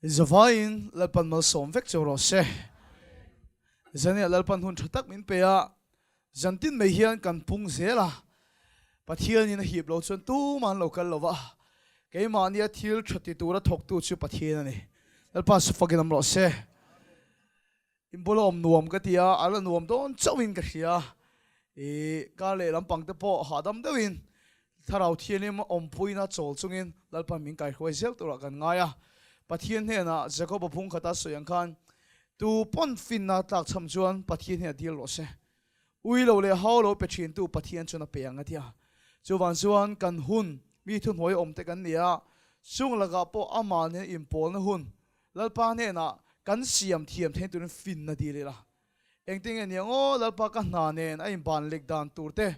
Zavaiin Lalpan malsawm vek cheu rawh se. Zania Lalpan hun tha tak min pe a, zantin mai hian kan pung zel a, Pathianin a hip lo chuan tumah an lo kal lo va, keimahnia thil tha ti tura thawktu chu Pathian a ni. Lalpa fakin awm rawh se. Inbula awm nuam ka ti a, a la nuam dawn chauhin ka hria. I kar leh lampang te pawh hahdam deuhin Thlarau Thianghlim awmpuina chawl chungin Lalpan min kaihruai zel turah kan ngai a. Pathian hnenah Jakoba phung khata sawi ang khan, Tu pawn finna tlak chham chuan Pathian hnenah dil rawh se. Ui lo leh hau lo pe thintu Pathian chuan a pe ang a ti a. Chuvang chuan kan hun mi thuhnuai awm te kan ni a, chung lakah pawh amah nen inpawlna hun Lalpa hnenah kan siam thiam theih turin finna dil ila. Engtin nge niang aw Lalpa ka hna nen a inban lek dan tur te,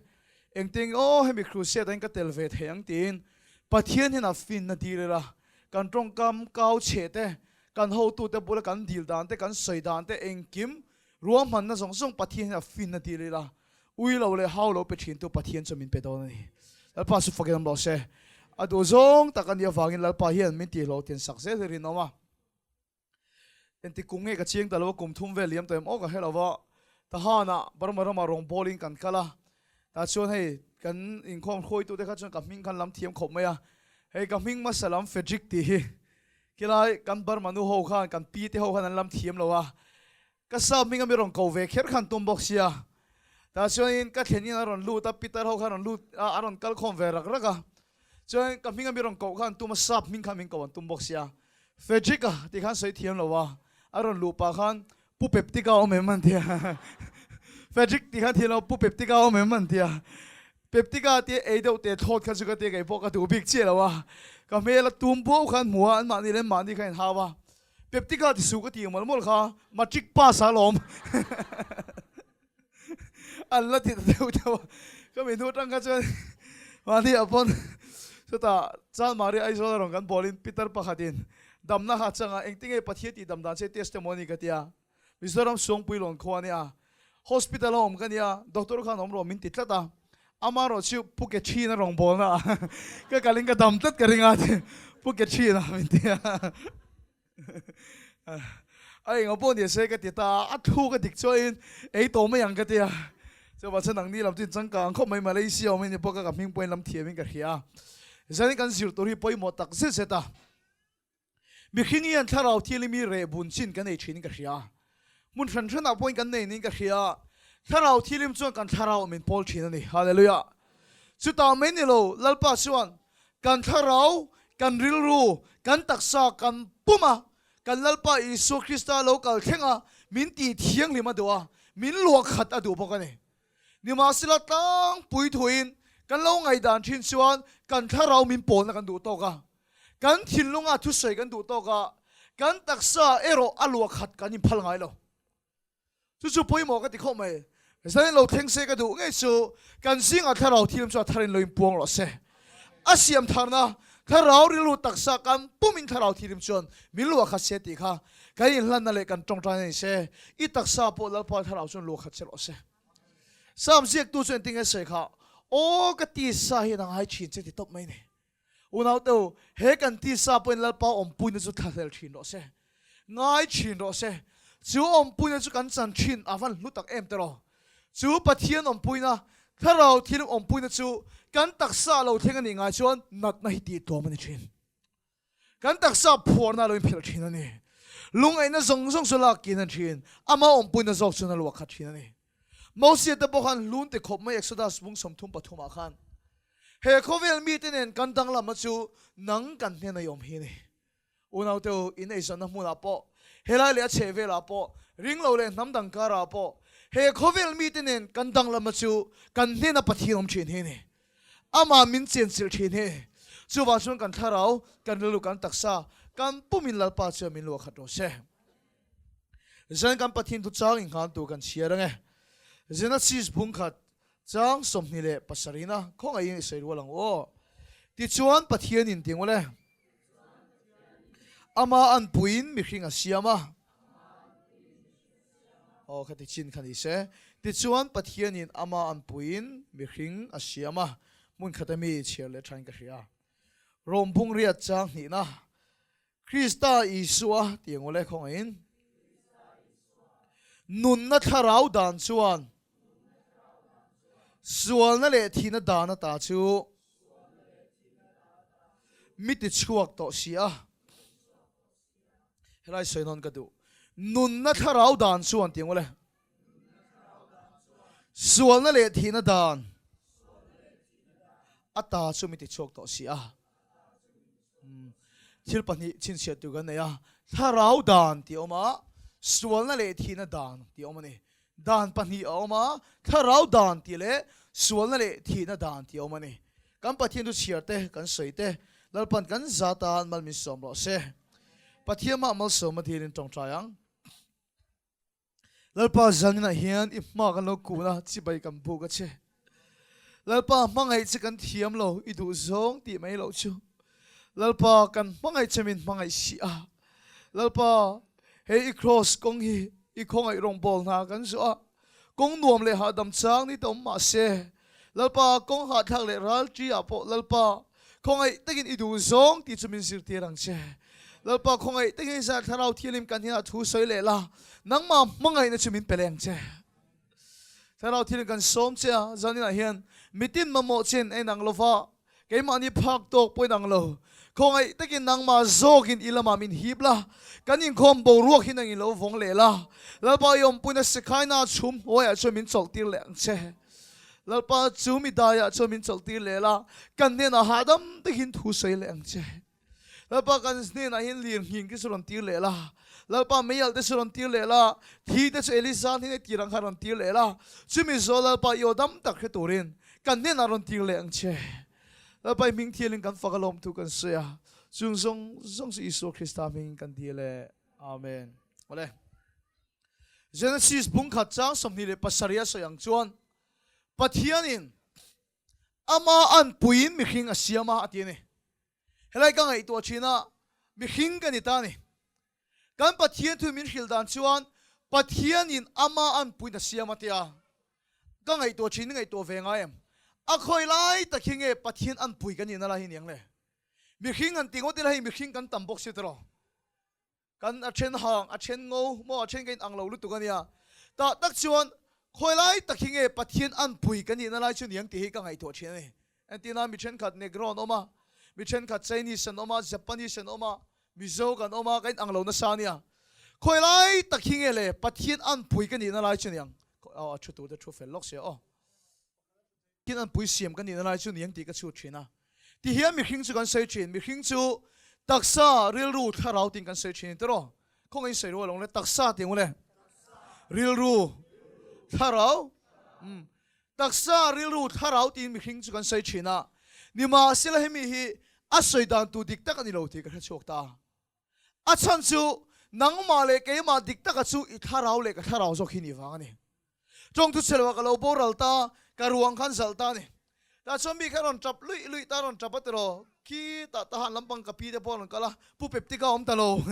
engtin nge aw hemi crusade ah hian ka tel ve thei ang tiin Pathian hnenah finna dil ila. Kan tawngkam kau chhe te, kan hotute bula kan dil dan te, kan sawi dan te engkim ruahmanna zawng zawng Pathian hnenah finna dil ila. Ui lo leh hau lo pe thintu Pathian chu min pe dawn a ni. Lalpa chu fakin awm rawh se. A duh zawng tak a nih avangin Lalpa hian min tihhlawh tinsak zel hi rinawm a. Engtik kum nge ka chiang ta lo a, kum thum vel liam tawh em aw ka hre lo va. Tahanah Burma ramah rawng bawlin kan kal a, tah chuan hei kan inkhawm hruaitute kha chuan ka hming khan lam thiam khawp mai a. Hei ka hming hmasa lam Frederick tih hi khilai kan Burma nu ho khan kan pi te ho khan an lam thiam lo a. Ka sap hming a mi rawn ko ve kher khan tum bawk sia. Tah chuanin ka thlen in a rawn lut a, Peter ho khan rawn lut a, a rawn kal khawm ve rak rak a. Chuan ka hming a mi rawn koh khan tum a, sap hming khan min koh an tum bawk sia. Frederick a tih khan sawi thiam lo a, a rawn luh pah khan Pu Peptika awm em an ti a. Frederick tih khan thiam lo, Pu Peptika awm em an ti a. Peptika tih ei deuh teh thlawt kha chu ka ti a, kei pawh ka duh bik chiah lo a. Ka hmel a tum buau khan hmu a, anmahni leh anmahni kha inhau a. Peptika ti suh ka ti mawlh mawlh kha matric pass a lawm an la ti ta deuh deuh a ka mi hnu atang kha chuan mahni ah pawn chutah Chalmari Aizawl a rawn kan bawlin Peter pakhatin damna kha changa engtinge Pathian tih dam dan che testimony ka tia Mizoram Suangpui lawn khua ania hospital a awm ka nia doctor khan awm rawh min ti tlat a amarawh chu Pu Ke Thin a rawn bawl na a ka kalin ka dam tlat ka ring a Pu Ke Thin a min ti a a engah pawh ni se ka ti ta a thu ka dik chuanin ei tawh mai ang ka ti a chuvang chuan nangni lam chu inchangkang khawp mai Malaysia awm in ni bawk a ka hming pawhin lam thiamin ka hria a zanin kan zir tur hi pawimawh tak zet zet a. Mihring hian thlarau thianghlim hi reh bun chin kan nei thin in ka hria. Hmun hran hranah pawhin kan nei niin ka hria. Thlarau thianghlim chuan kan thlarau min pawl thin a ni. Hallelujah! Chutah mai ni lo, Lalpa chuan kan thlarau, kan rilru, kan taksa, kan pum a, kan Lalpa Isua Krista lo kal thleng a, min tih thianghlim a duh a, min luah khat a duh bawk a ni. Nimahsela tlangpui thuin kan lo ngaihdan thin chuan kan thlarau min pawlna kan duh tawk a, kan thinlunga thusawi kan duh tawk a, kan taksa erawh a luah khat kan inphal ngai lo. Chu chu pawimawh ka ti khawp mai. Zanin lo thleng se ka duh ngei chu kan zingah thlarau thiam chu a tharin lo inpuang rawh se. A siam tharna thlarau rilru taksa kan pumin thlarau thirim chuan min luah khat se tih kha kan inhlanna leh kan tawngtaina ni se. I taksa pawh Lalpa thlarau chuan luah khat se rawh se. Psalm ziaktu chuan engtin nge sawi kha, Aw ka tisa hian a ngai thin che ti tawp mai ni. Unaute u, he kan tisa pawhin Lalpa awmpuina chu thlahlel thin rawh se, ngai thin rawh se. Chu awmpuina chu kan chan thin a van hlu tak em tiraw? Chu Pathian awmpuina, Thlarau Thianghlim awmpuina chu kan taksa lo thleng a nih ngai chuan natna hi tihtlawm a ni thin. Kan taksa phuarna lo inphelh thin a ni. Lungaihna zawng zawng chu lak kin a ni thin. Ama awmpuina zawk chuan a luah khat thin a ni. Mosia te pawh khan hlun ti khawp mai Exodus bung 33 ah khan he khawvel mite nen kan danglamna chu nang kan hnena i awm hi a ni. Unaute u, in eizawnna hmunah pawh, helai leh a chheh velah pawh, ringlo leh hnam dang karah pawh he khawvel mite nen kan danglamna chu kan hnena Pathian awm thin hi a ni. Amah min chenchilh thin hi. Chuvang chuan kan thlarau, kan rilru, kan taksa, kan pumin Lalpa chuan min luah khat rawh se. Zan kan Pathian thu chang innghan tur kan chhiar ange. Genesis bung khat chang 27 na khawngaihin i sawi rual ang u aw. Tichuan Pathianin ti ngawlh e. Ama anpuiin mihring a siam a. Aw kha ti chin kha ni se. Tichuan Pathianin ama anpuiin mihring a siam a. Hmun khat ami chhiar leh thain ka hria. Rom bung riat chang hnihna. Krista Isua tih ang ule khawngaihin nunna thlarau dan chuan sualna leh thihna dan ata chu mi ti chhuak tawh si a. Helai sawi nawn ka duh. Nunna thlarau dan chuan tih ang ule sualna leh thihna dan ata chu mi ti chhuak tawh si a. Thil pahnih chhinchhiah tur kan nei a, thlarau dan tih a awm a, sualna leh thihna dan tih a awm a ni. Dan pahnih a awm a, thlarau dan tih leh sualna leh thihna dan tih a awm a ni. Kan Pathian thu chhiar te, kan sawi te, Lalpan kan za tan mal min sawm rawh se. Pathian mah malsawm a dilin tawngtai ang. Lalpa zaninah hian i hma kan lo kun a, chibai kan buk a che. Lalpa hmangaih che kan thiam lo, i duh zawng tih mai loh chu. Lalpa kan hmangaih che min hmangaih si a. Lalpa he i kraws kawng hi i khawngaih rawngbâwl hna kan zawh a, kawng nuam leh hahdam chang ni ta awm mah se, Lalpa kawng hahthlak leh ral ṭi ah pawh Lalpa khawngaih takin i duh zawng tih chu min zirtir ang che. Lalpa khawngaih takin zar Thlarau Thianghlim kan hnenah thu sawi leh la, nangmah hmangaihna chu min pe leh ang che. Thlarau Thianghlim kan sawm che a, zaninah hian mitin mamawh chin a inang lova, Keimahni phak tawk pawhin ang lo. Khawngaih takin nangmah zawkin i lamah min hip la, kan inkhawm boruak hi nangin lo vawng leh la. Lalpa i awmpuina Sekhaina chhum hnuaiah chuan min chawlhtir leh ang che. Lalpa chu mi daiah chuan min chawlhtir leh la, kan hnenah hahdam takin thu sawi leh ang che. Lalpa kan hnenah hian lir nghing te chu rawn tir leh la, Lalpa meialh te chu rawn tir leh la, thi te chu Elisa hnenah tir ang khan rawn tir leh la, chumi zawh Lalpa i aw dam tak hre turin Kan hnenah rawn tir leh ang che. Lalpa i hming thialin kan fak a lawm thu kan sawi a, chung zawng zawng chu Isua Krista hmingin kan dil e. Amen. Awle. Genesis bung khat chang 27 a sawi ang chuan Pathianin ama anpuiin mihring a siam a a ti a ni. Helai ka ngaihtuah thin a, mihring ka ni ta a ni. Kan Pathian thu min hrilh dan chuan Pathianin ama anpuiin a siam a tia. Ka ngaihtuah thin i ngaihtuah ve ngai em? A khawi lai tak hi nge Pathian anpui kan nihna lai hi niang le? Mihring an ti ngawt ila hei mihring kan tam bawk si tiraw? Kan a then hang, a then ngo maw, a then ka in ang lo lutuk a nia. Tah tak chuan khawi lai tak hi nge Pathian anpui kan nihna lai chu niang tih hi ka ngaihtuah thin a ni. Entirna mi thenkhat Negro an awm a, mi thenkhat Chinese an awm a, Japanese an awm a, Mizo kan awm a, ka in ang lo nasa a nia. Khawi lai tak hi nge le Pathian anpui ka nihna lai chu niang? Aw a thu tur te thu fel lawk sia aw. Pathian anpui siam ka nihna lai chu niang tih ka chhut thin a. Ti hian mihring chu kan sawi thin, mihring chu taksa, rilru, thlarau tiin kan sawi thin tiraw? Khawngaih in sawi rual ang le, taksa tih ang ule, rilru, thlarau, umm Taksa, rilru, thlarau tiin mihring chu kan sawi thin a, nimahsela hemi hi a sawi dan tur dik tak a ni lo tih ka hre chhuak ta. A chhan chu nangmah leh keimah dik taka chu i thlarau leh ka thlarau zawk hi nih vang a ni. Tawngthu chhe loah ka lo boral ta, ka ruang khan zalh ta a ni. Tah chuan mi kha rawn tap luih luih ta, rawn tap a tiraw, khi tah tahan lampang ka pi te pawh a rawn kal a, Pu Peptika awm ta lo,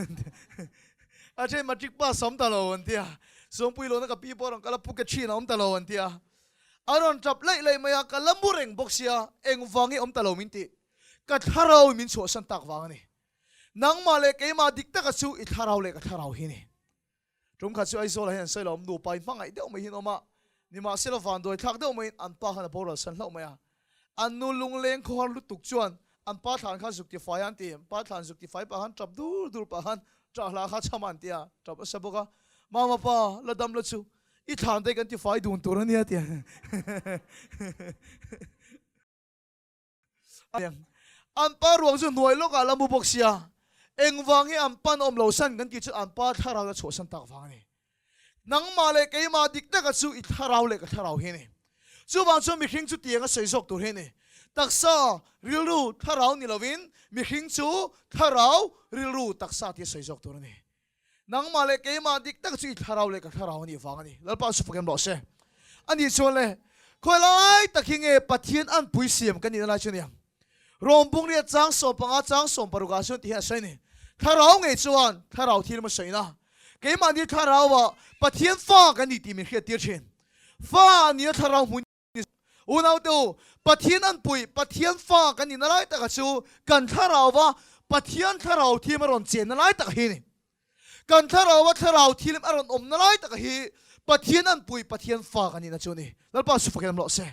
a then matric pass a awm ta lo an ti a, Sawmpui lawna ka pi pawh a rawn kal a, Pu Catherine a awm ta lo an ti a, a rawn tap laih laih mai a, ka la mu reng bawk sia, engvang hi awm ta lo min tih, ka thlarau in min chhuahsan tak vang a ni. Nangmah leh keimah dik taka chu i thlarau leh ka thlarau hi a ni. Tum khat chu Aizawlah hian an sawi lo awm nupa in hmangaih deuh mai hi an awm a, nimahsela vanduai thlak deuh maiin an pa khan a boral san hlauh mai a. An nu lungleng khawhar lutuk chuan an pa thlan kha zuk tifai a an ti. Pa thlan zuk tifai pah khan tap dur dur pah khan ṭah hla kha chham a an ti a, tap a sa bawk a. Mama pa, la dam la chu, i thlan te kan tifai dun tur a nia ti a. An pa ruang chu hnuai lawkah la mu bawk sia, engvang hi an pan awm lo san kan tih chu an pa thlarau la chhuahsan tak vang a ni. Nangmah leh keimah dik taka chu i thlarau leh ka thlarau hi a ni. Chuvang chuan mihring chu tiang a sawi zawk tur hi a ni. Taksa, rilru, thlarau ni lovin mihring chu thlarau, rilru, taksa tia sawi zawk tur a ni. Nangmah leh keimah dik tak chu i thlarau leh ka thlarau a nih vang a ni. Lalpa chu fakem rawh se. A nih chuan le, khawi lai tak hi nge Pathian anpui siam kan nihna lai chu nia? Rom bungriat chang 15 chang 16 ah chuan ti hian a sawi a ni. Thlarau ngei chuan thlarau thil a sawi na. Keimahni thlarauah Pathian fa kan ni tih min hriattir thin. Fa a nia thlarau hmu ni. Unaute u, Pathian anpui, Pathian fa kan nihna lai taka chu kan thlarauva. Pathian Thlarau Thiam a rawn chenna lai tak hi a ni. Kan Thlaraua Thlarau Thilim a rawn awmna lai tak hi Pathian anpui Pathian fa kan nihna chu a ni. Lalpa su fakin awm rawh se.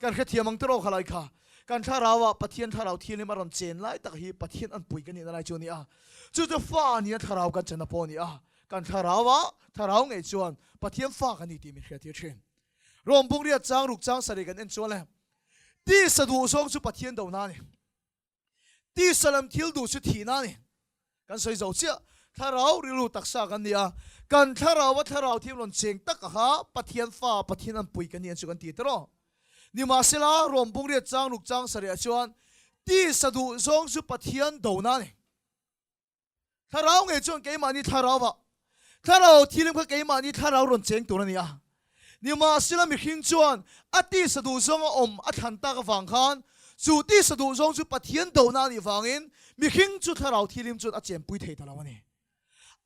Kan hrethiam ang tiraw kha lai kha. Kan Thlaraua Pathian Thlarau Thilim a rawn chen lai tak hi Pathian anpui kan nihna lai chu a ni a. Chu chu fa nia Thlarau kan chenna pawh a ni a. Kan Thlaraua Thlarau ngei chuan Pathian fa kan ni tih min hriattir thin. Rom bungriat chang ruk chang sarih kan en chuan le, Tisa duh zawng chu Pathian dohna a ni. Tisa lam thil duh chu thihna a ni. Kan sawi zo chiah, thlarau rilru taksa kan ni a, kan thlaraua thlarau thiam rawn cheng tak a kha Pathian fa, Pathian anpui kan ni ang chu kan ti tiraw. Nimahsela, Rom bungriat chang ruk chang sarih ah chuan tisa duh zawng chu Pathian dohna a ni. Thlarau ngei chuan keimahni thlarauah thlarau thilim kha keimahni thlarau rawn cheng tur a ni a. Nimahsela mihring chuan a tisa duh zawnga awm a thlan tak avang khan chu tisa duh zawng chu Pathian dohna a nih vangin mihring chu thlarau thilim chuan a chenpui thei ta lo a ni.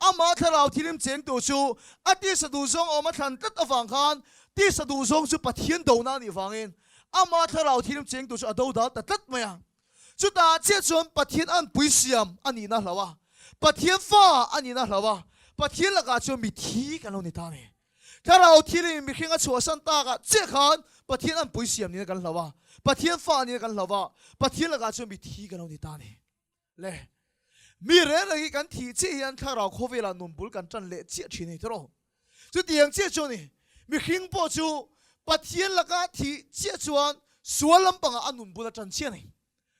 Amah thlarau thilim chengtu chu a tisa duh zawnga awm a thlan tlat avang khan tisa duh zawng chu Pathian dohna a nih vangin amah thlarau thilim chengtu chu a dodal ta tlat mai a. Chutah chiah chuan Pathian anpui siam a nihna hlau a, Pathian fa a nihna hlau a, Pathian lakah chuan mithi kan lo ni ta a ni. Thlarau thilin mihring a chhuahsan takah chiah khan Pathian anpui siam nihna kan hlau a, Pathian fa nihna kan hlau a, Pathian lakah chuan mithi kan lo ni ta a ni. Le, mi reng reng hi kan thih chiah hian thlarau khawvelah nun bul kan tan leh chiah thin a ni tawh. Chutiang chiah chu a ni, mihring pawh chu Pathian laka thih chiah chuan sual lampangah a nun bul a tan chiah a ni.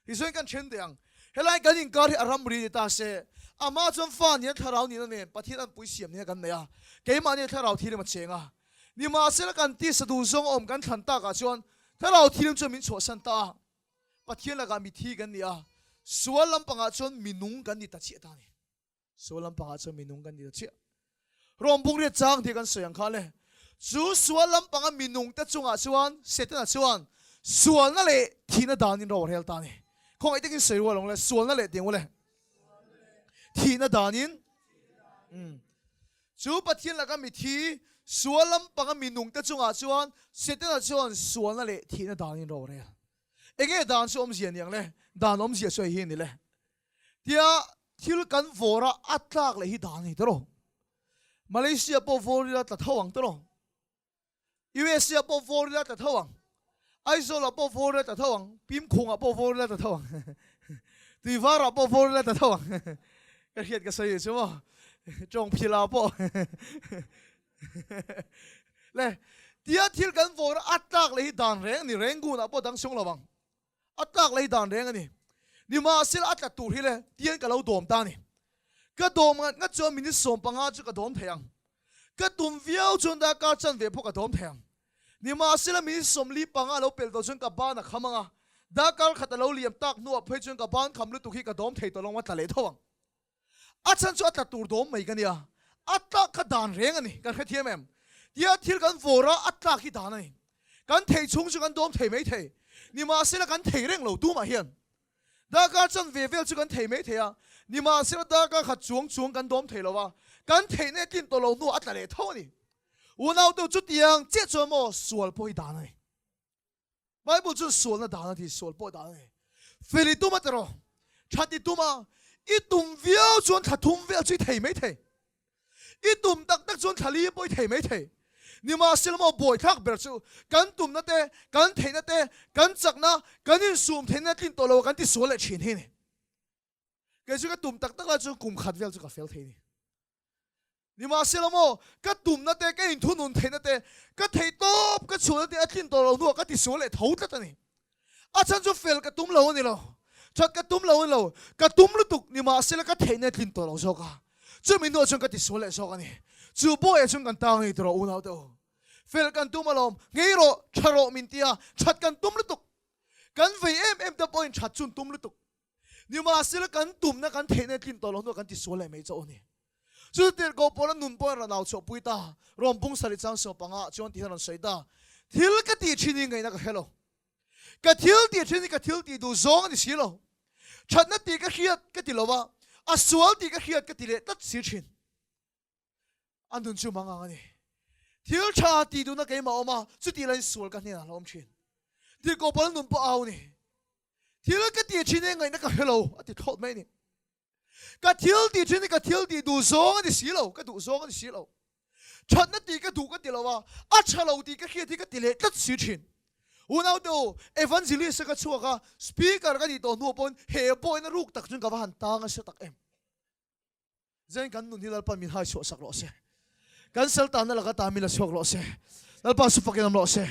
Tichuan kan then teh ang, helai kan inkar hi a ramri ni ta se, amah chuan fa nia thlarau nihna nen Pathian an pui siam nihna kan nei a, keimahni thlarau thilim a cheng a. Nimahsela kan tisa duh zawng a awm kan thlan takah chuan thlarau thilim chuan min chhuahsan ta a, Pathian lakah mithi kan ni a, sual lampangah chuan minung kan ni ta chiah ta a ni. Sual lampangah chuan minung kan ni ta chiah. Rom bungriat chang tih kan sawi ang kha le. Chu sual lampanga minungte chungah chuan Setana chuan sualna leh thihna danin ro a rel ta a ni. Khawngaih takin sawi rual ang le, sualna leh tih ang u le. Thihna danin. Chu Pathian laka mithi, sual lampanga minungte chungah chuan Setana chuan sualna leh thihna danin ro a rel. Enge dan chu awmzia ni ang le? Dan awmzia chu hei hi a ni le. Tia thil kan vawr a, a tlak leh hi dan a ni tawh lo. Malaysia pawh vawr ila tla tho ang tawh lo. USA pawh vawr ila tla tho ang. Aizawl ah pawh vawr ila tla tho ang. Pimkhung ah pawh vawr ila tla tho ang. Tuivar ah pawh vawr ila tla tho ang. Ka hriat ka sawi chu maw. Chawngphil ah pawh. Le, tia thil kan vawr a, a tlak leh hi dan reng a ni. Renggun ah pawh dang sung lo ang. A tlak lei dan reng a ni. Nimahsela a tla tur hi le tian ka lo dawm ta a ni. Ka dawm ngat ngat chuan minute 15 chu ka dawm thei ang. Ka tum viau chuan darkar chanve pawh ka dawm thei ang. Nimahsela minute 45 a lo pel tawh chuan ka ban a kham ang a, darkar khat a lo liam tak hnuah phei chuan ka ban kham lutuk hi ka dawm thei tawh lo ang a tla leh tho ang. A chhan chu a tla tur dawm mai ka nia, a tlak kha dan reng a ni, kan hrethiam em? Tia thil kan vawr a, a tlak hi dan a ni. Kan thei chhung chu kan dawm thei mai thei, nimahsela kan thei reng lo tumah hian. Darkar chanve vel chu kan thei mai thei a, nimahsela darkar khat chuang chuang kan dawm thei lo a, kan theihna tlin tawh lo hnuah a tla leh tho a ni. Unaute chutiang chiah chuan maw sual pawh hi dan a ni. Bible chuan sualna dan a ti, sual pawh dan a ni. Fel i tum a tiraw? That i tum a, i tum viau chuan thla thum vel chu i thei mai thei. I tum tak tak chuan thla li pawh i thei mai thei. Nimahsela maw buaithlak ber chu kan tumna te, kan theihna te, kan chakna, kan insum theihna tlin tawh lo a kan ti sual leh thin hi a ni. Kei chu ka tum tak tak lai chuan kum khat vel chu ka fel thei a ni. Nimahsela maw, ka tumna te, ka inthunun theihna te, ka theih tawp ka chhuahna te a tlin tawh lo hnuah ka tisual leh tho tlat a ni. A chhan chu fel ka tum lo a ni lo, that ka tum lo a ni lo, ka tum lutuk nimahsela ka theihna a tlin tawh lo zawk a, chumi hnuah chuan ka tisual leh zawk a ni. Chu bawiah chuan kan tang a ni tawh rawh unaute u. Fel kan tum alawm, ngei rawh, tha rawh min ti a, that kan tum lutuk. Kan vei em em te pawhin that chu an tum lutuk. Nimahsela kan tumna kan theihna tlin tawh lo hnuah kan tisual leh mai chauh a ni. Chu tirhkoh pawla nun pawh a rawn au chhuahpui ta, Rom bung sarih chang 15 chuan ti hian a rawn sawi ta, Thil ka tih thin hi ngaihna ka hre lo. Ka thil tih thin hi ka thil tih duh zawng a ni si lo. Thatna tih ka hriat ka ti lo a, a sual tih ka hriat ka ti leh tlat si thin. A nun chu mang ang a ni. Thil tha tih duhna keimah a awm a, chutih laiin sual ka hnenah a lo awm thin. Tirhkoh pawla nun pawh au a ni. Thil ka tih thin hi ngaihna ka hre lo a ti thlawt mai a ni. Ka thil tih thin hi ka thil tih duh zawng a ni si lo, ka duh zawng a ni si lo. Thatna tih ka duh ka ti lo a, a tha lo tih ka hriat hi ka ti leh tlat si thin. Unaute u, Evangelist a ka chhuak a, Speaker ka nih tawh hnuah pawhin he pawhin a ruk tak chuan ka va han tang nasa tak em. Zen kan nun hi Lalpa min hai chhuah sak rawh se. Kan sal tanna laka ta min la chhuak rawh se. Lalpa chu fakin awm rawh se.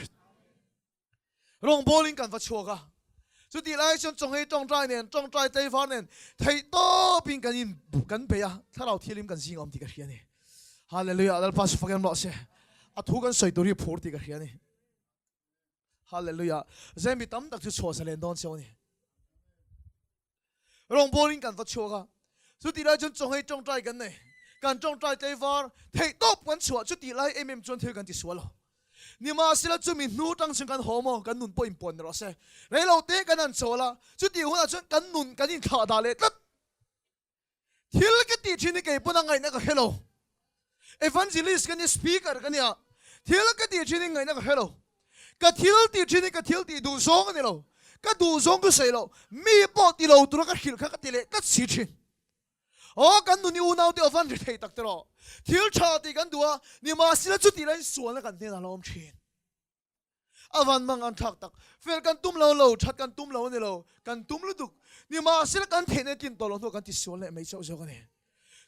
Rawngbawlin kan va chhuak a. Chutih lai chuan chawnghei tawngtai nen, tawngtai tleivar nen theih tawpin kan in kan bei a, thlarau thialim kan zing a awm tih ka hria a ni. Hallelujah, Lalpa chu fakin awm rawh se. A thu kan sawi tur hi phur tih ka hria a ni. Hallelujah, Zen mi tam tak chu chhuah zalen dawn cheu a ni. Rawngbawlin kan va chhuak a, chutih lai chuan chawnghei tawngtai kan nei. Kan tawngtai tleivar theih tawp kan chhuah chutih lai em em chuan thil kan tisual lo. Nimahsela chumi hnu tang chuan kan haw maw, kan nun pawh inpuan ni rawh se. Reilo te kan han chawl a, chutih hunah chuan kan nun kan inthlah dah leh tlat. Thil ka tih thin hi kei pawn a ngaihna ka hre lo. Evangelist ka nia, speaker ka nia, thil ka tih thin hi ngaihna ka hre lo. Ka thil tih thin hi ka thil tih duh zawng a ni lo. Ka duh zawng ka sawi lo. Mi pawh ti lo tura ka hrilh kha ka ti leh tlat si thin. Aw kan nuni unau te aw van ri thei tak te rawh. Thil tha tih kan duh a, nimahsela chutih laiin sualna kan hnenah a lo awm thin. A van mang an thlak tak. Fel kan tum lo lo, that kan tum lo a ni lo, kan tum lutuk. Nimahsela kan theihna tlin tawh lo hnuah kan tisual leh mai chauh zawk a ni.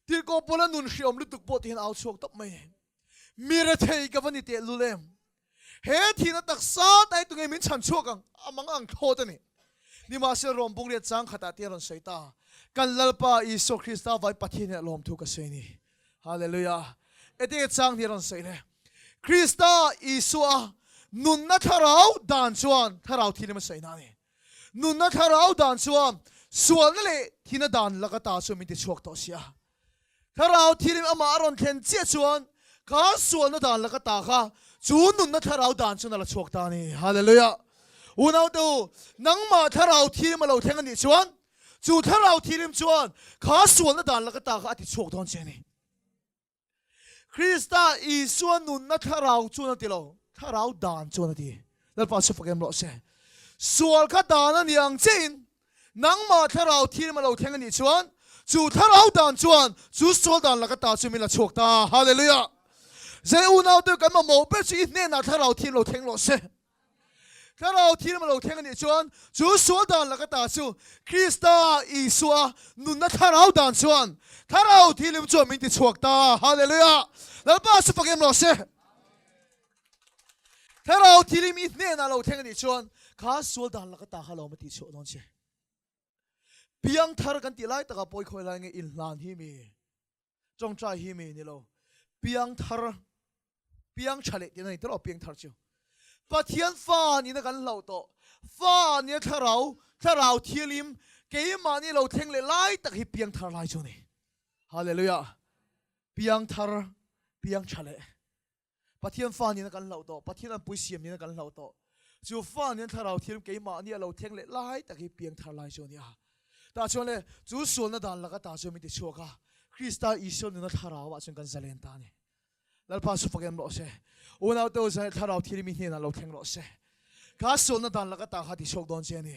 Tirhkoh pawla nun hriawm lutuk pawh tihian au chhuak tawp mai. Mi rethei ka va ni teh lul em? He thihna taksa tai tunge min chhan chhuak ang? A mang ang thlawt a ni. Nimahsela Rom bungriat chang khatah te a rawn sawi ta. Kan Lalpa Isua Krista vai Pathian hian a lawmthu ka sawi a ni. Hallelujah! Ete chang hi a rawn sawi le. Krista Isua nunna thlarau dan chuan thlarau thilim a sawi na a ni. Nunna thlarau dan chuan sualna leh thina dan laka ta chu min ti chhuak tawh sia. Thlarau thilim amah a rawn thlen chiah chuan kha sualna dan laka ta kha chu nunna thlarau dan chuan a la chhuak ta a ni. Hallelujah! Unaute u, nangmah thlarau thilim a lo thleng a nih chuan Chu thlarau thilim chuan kha sualna dan laka ta kha a ti chhuak dawn che a ni. Krista Isua nunna thlarau chuan a ti lo, thlarau dan chuan a ti. Lalpa chu fak em rawh se. Sual kha dan a ni ang chiahin nangmah thlarau thilim a lo thleng a nih chuan chu thlarau dan chuan chu sual dan laka ta chu min la chhuak ta. Hallelujah! Zei unaute kan mamawh ber chu i hnenah thlarau thilim lo thleng rawh se. Thlarau thil a lo thleng a nih chuan chu sual dan laka ta chu Krista Isua nunna thlarau dan chuan thlarau thilim chuan min ti chhuak ta. Hallelujah! Lalpa chu fak em rawh se. Thlarau thilim i hnenah lo thleng a nih chuan kha sual dan laka ta kha lo ma tih chhuah dawn che. Piangthar kan tih lai takah pawi khawi lai nge inhlan hi mi? Tawngtai hi mi ni lo, piang thar, piang tha leh tihna a ni tawh lo, piang thar chu Pathian fa nihna kan hlauh tawh, fa nia thlarau, thlarau thialim keimahni lo thleng leh lai tak hi piang thar lai chu a ni. Hallelujah! Piang thar, piang tha leh. Pathian fa nihna kan hlauh tawh, Pathian anpui siam nihna kan hlauh tawh. Chu fa nen thlarau thiam keimahni a lo thleng leh lai tak hi piangthar lai chu a ni a. Tah chuan le, chu sualna dan laka ta chu min ti chhuak a, Krista Isua nuna thlarau ah chuan kan zalen ta a ni. Lalpa chu fak em rawh se. Unaute u zan thlarau thil mi hnenah lo thleng rawh se. Kha sualna dan laka ta kha ti chhuak dawn che a ni.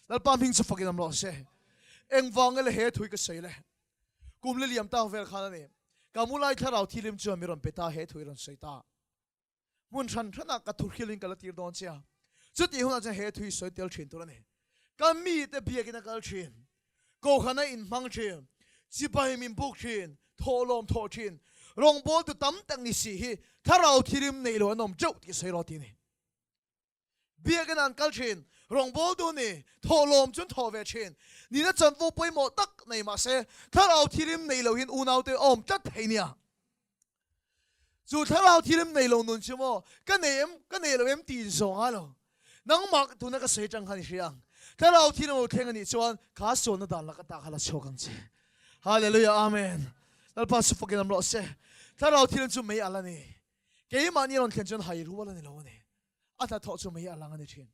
Lalpa hming chu fakin awm rawh se. Engvang nge le he thui ka sawi le? Kum li liam tang vel khan a ni. Ka mu lai thlarau thilim chuan mi rawn pe ta, he thu i rawn sawi ta. Hmun hran hranah ka thuhrilin ka la tir dawn che a, chutih hunah chuan he thu i sawi tel thin tur a ni. Ka mite biakin a kal thin, kohhran a inhmang thin, chibai min buk thin, thawhlawm thawh thin, rawngbawltu tam tak ni si hi thlarau thilim neih lo an awm teuh tih sawi rawh ti a ni. Biakin an kal thin, rawngbawltu ni, thawhlawm chu an thawh ve thin. Nihna chanvo pawimawh tak nei mah se, thlarau thilim nei lo hian unaute a awm tlat thei nia. Chu thlarau thilim nei lo nun chu maw, ka nei em, ka nei lo em tih inzawng a lo. Nangmah tuna ka sawi atang khan i hria ang. Thlarau thilim lo thleng a nih chuan kha sualna dan laka ta kha la chhuak ang che. Hallelujah Amen. Lalpa chu fakin awm rawh se. Thlarau thilim chu mei alh a ni. Keimahni a rawn thlen chuan hai rual a ni lo a ni. A hnathawh chu mei a lang a ni thin.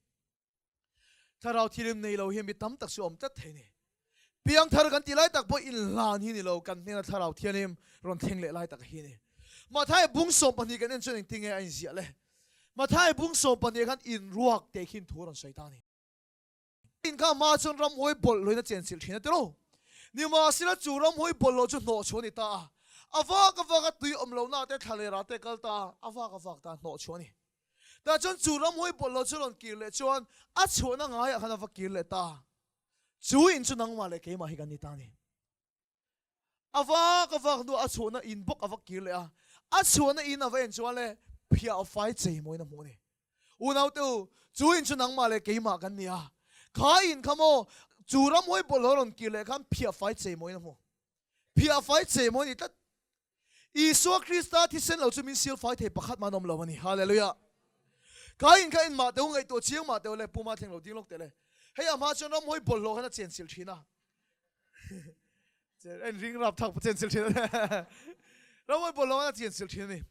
Thlarau thilim nei lo hian mi tam tak chu awm tlat thei ni. Piangthar kan tih lai tak pawh inhlan hi ni lo, kan hnena thlarau thianghlim rawn thleng leh lai tak hi ni. Mathai bung 12 kan en chuan engtin nge a inziah le? Mathai bung 12 khan inruak teh khin thu a rawn sawi ta a ni. In kha hma chuan ramhuai bawlhhlawhin a chenchilh thin a ti lo. Nimahsela chu ramhawi bawlhhlawh chu hnawh chhuah a ni ta a, a vak a vak a tui awm lohna te thla leh rah te kal ta a, a vak a vak ta a hnawh chhuah a ni. Tah chuan chu ramhawi bawlhhlawh chu rawn kir leh chuan a chhuahna ngaiah khan a va kir leh ta a, chu in chu nangmah leh keimah hi kan ni ta a ni. A vak a vak hnuah a chhuahna in bawk a va kir leh a, a chhuahna in a va en chuan le phiah fai chei mawiin a hmuh a ni. Unaute u, chu in chu nangmah leh keimah kan ni a, kha in kha maw chu ramhawi bawlhhlawh rawn kir leh khan phiah fai chei mawiin a hmu. Phiah fai chei mawi a ni tlat. Isua Krista thisen lo chu min sil fai thei pakhat mah an awm lo a ni. Hallelujah! Kha in kha in mah teu ngaihtuah chiang mah teu le puma thleng lo ding lawk teh le. Hei a hma chuan ramhawi bawlhhlawh khan a chenchilh thin a. En ring rap thak chenchilh thin a. Ramhawi bawlhhlawh khan a chenchilh thin a ni.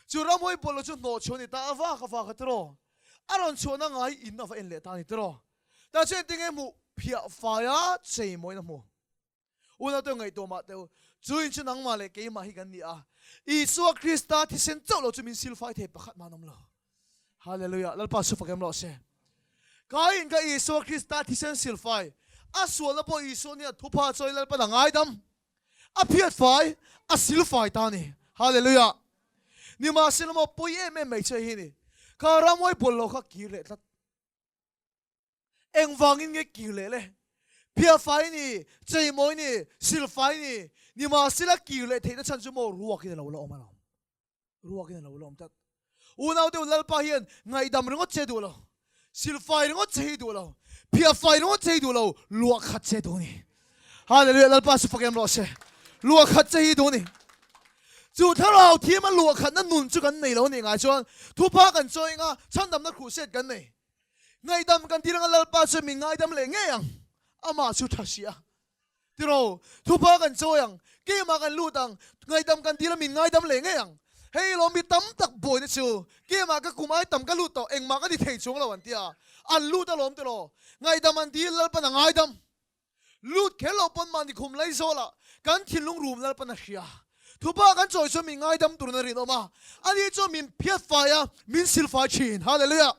Chu ramhawi bawlhhlawh chu hnawh chhuah a ni ta a vak a vak a tiraw. A rawn chhuahna ngai in a va en leh ta a ni tiraw. Tah chuan engtin nge hmuh phiah fai a chei mawiin a hmu. Unaute ngaihtuah mah teh u, chu in chu nangmah leh keimah hi kan ni a, Isua Krista thisen chauh lo chu min silfai thei pakhat mah an awm lo. Hallelujah! Lalpa chu fak em rawh se. Ka in ka Isua Krista thisen silfai, a sualna pawh Isua nia thupha chawi Lalpan a ngaidam, a phiat fai, a silfai ta a ni. Hallelujah! Nimahsela maw pawi em em mai che hi ni, ka ramhuai bawlhhlawh kha kir leh tlat. Engvangin nge kir leh le? Phiafai ni, cheimawi ni, silfai ni, nimahsela kir leh theihna chhan chu maw ruakin a lo la awm alawm. Ruakin a lo la awm tlat. Unau deuh Lalpa hian ngaihdam ringawt che duh lo, silfai ringawt che hi duh lo, phiafai ringawt che hi duh lo, luah khat che duh ni. Hallelujah, Lalpa chu fak em rawh se. Luah khat che hi duh ni. Chu thlarau thiam a luah khatna nun chu kan nei lo nih ngai chuan thupha kan chawi anga chhandamna khuhset kan nei. Ngaihdam kan ti reng a, Lalpa chuan min ngaidam leh ngei ang, amah chu tha si a. Tiraw, thupa kan chawi ang, keimah kan lut ang, ngaihdam kan dil a min ngaidam leh ngei ang. Hei lawm mi tam tak buaina chu, keimah ka kum ai tam ka lut tawh, engmah ka ni thei chuang lo an ti a, an lut alawm tiraw, ngaihdam an dil Lalpan a ngaidam. Lut kher lo pawn mahni khum lai zawlah kan thinlung rum Lalpan a hria. Thupa kan chawi chuan min ngaidam turin a rinawm a, ani chuan min phiat fai a, min silfai thin. Hallelujah!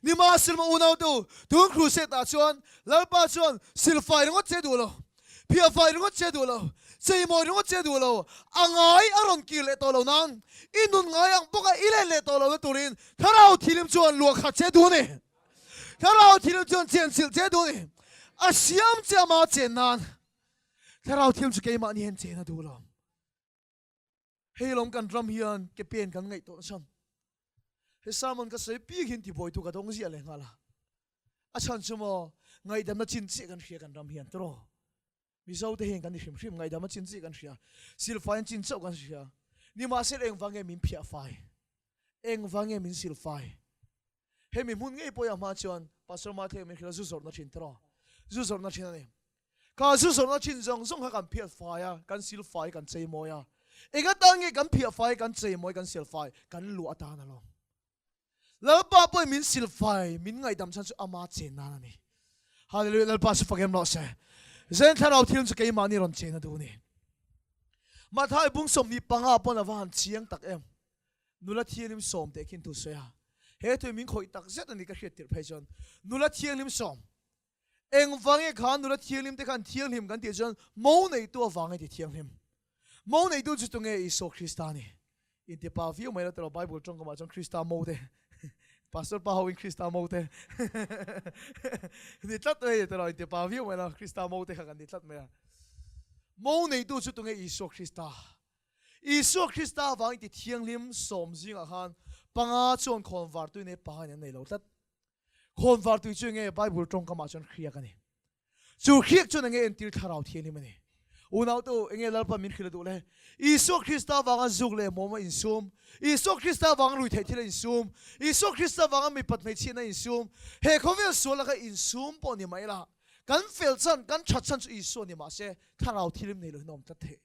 Nimahsela unau te u, tun crusade ah chuan Lalpa chuan silfai ringawt che duh lo, phiahfai ringawt che duh lo, cheimawi ringawt che duh lo, a ngai a rawn kir leh tawh lo nan, i nun ngai ang bawka i let leh tawh lohna turin Thlarau Thilim chuan luah khat che duh a ni. Thlarau Thianghlim chuan chenchilh che duh a ni. A siam che ama chen nan Thlarau Thianghlim chu keimahni hian chen a duh lo. Hei lawm kan ram hian ke pen kan ngaih tawh chhan. He sermon ka sawi piak hian tibuaitu ka dawng ziah leh nghal a. A chhan chu maw ngaihdamna chin chiah kan hria kan ram hian tiraw. Mizo te hian kan ni hrim hrim ngaihdamna chin chiah kan hria. Silfai an chin chauh kan hria. Nimahsela engvang nge min phiah fai? Engvang nge min silfai? Hemi hmun ngei pawh hi a hma chuan Pastor Matthew min hrilh a zu zawrhna thin tiraw? Zu zawrhna thin a ni. Kha zu zawrhna thin zawng zawng kha kan phiat fai a, kan sil fai, kan chei mawi a. Eng atan nge kan phiah fai, kan chei mawi, kan sil fai? Kan luah atan alawm. Lalpa pawhin min sil fai, min ngaihdam chhan chu ama chen nan a ni. Hallelujah, Lalpa chu fak em rawh se. Zen thlarau thil chu keimahni rawn chen a duh a ni. Mathai bung 25 pawn a va han chiang tak em. Nula thianghlim sawm teh khin thu sawi a, he thu hi min khawih tak zet a ni ka hriat tirh phei chuan nula thianghlim sawm engvang nge kha nula thianghlim te khan thianghlim kan tih chuan mo neitu avang nge ti thianghlim mo neitu chu tunge Isua Krista a ni inti pa viau mai lo tiraw Bible tawngkamah chuan Krista mo te Pastor pa ho in Krista mo te ni tlat mai tiraw inti pa viau mai lo Krista mo te kha kan ni tlat mai a mo neitu chu tunge Isua Krista Isua Krista avangin ti thianghlim sawm zingah khan panga chuan khawnvar tui nei panga in an nei lo tlat. Khawnvar tui chu enge Bible tawngkamah chuan hriak a ni. Chu hriak chuan enge entir thlarau thianghlim a ni. Unaute u, enge Lalpa min hrilh a duh le? Isua Krista avanga zuk leh hmuam a insum, Isua Krista avanga rui theih thil a insum, Isua Krista avanga mipat hmeichhiatna a insum, he khawvel sual laka insum pawh ni mai la, kan fel chhan, kan that chhan chu Isua ni mahse thlarau thianghlim nei lo hian a awm tlat theih.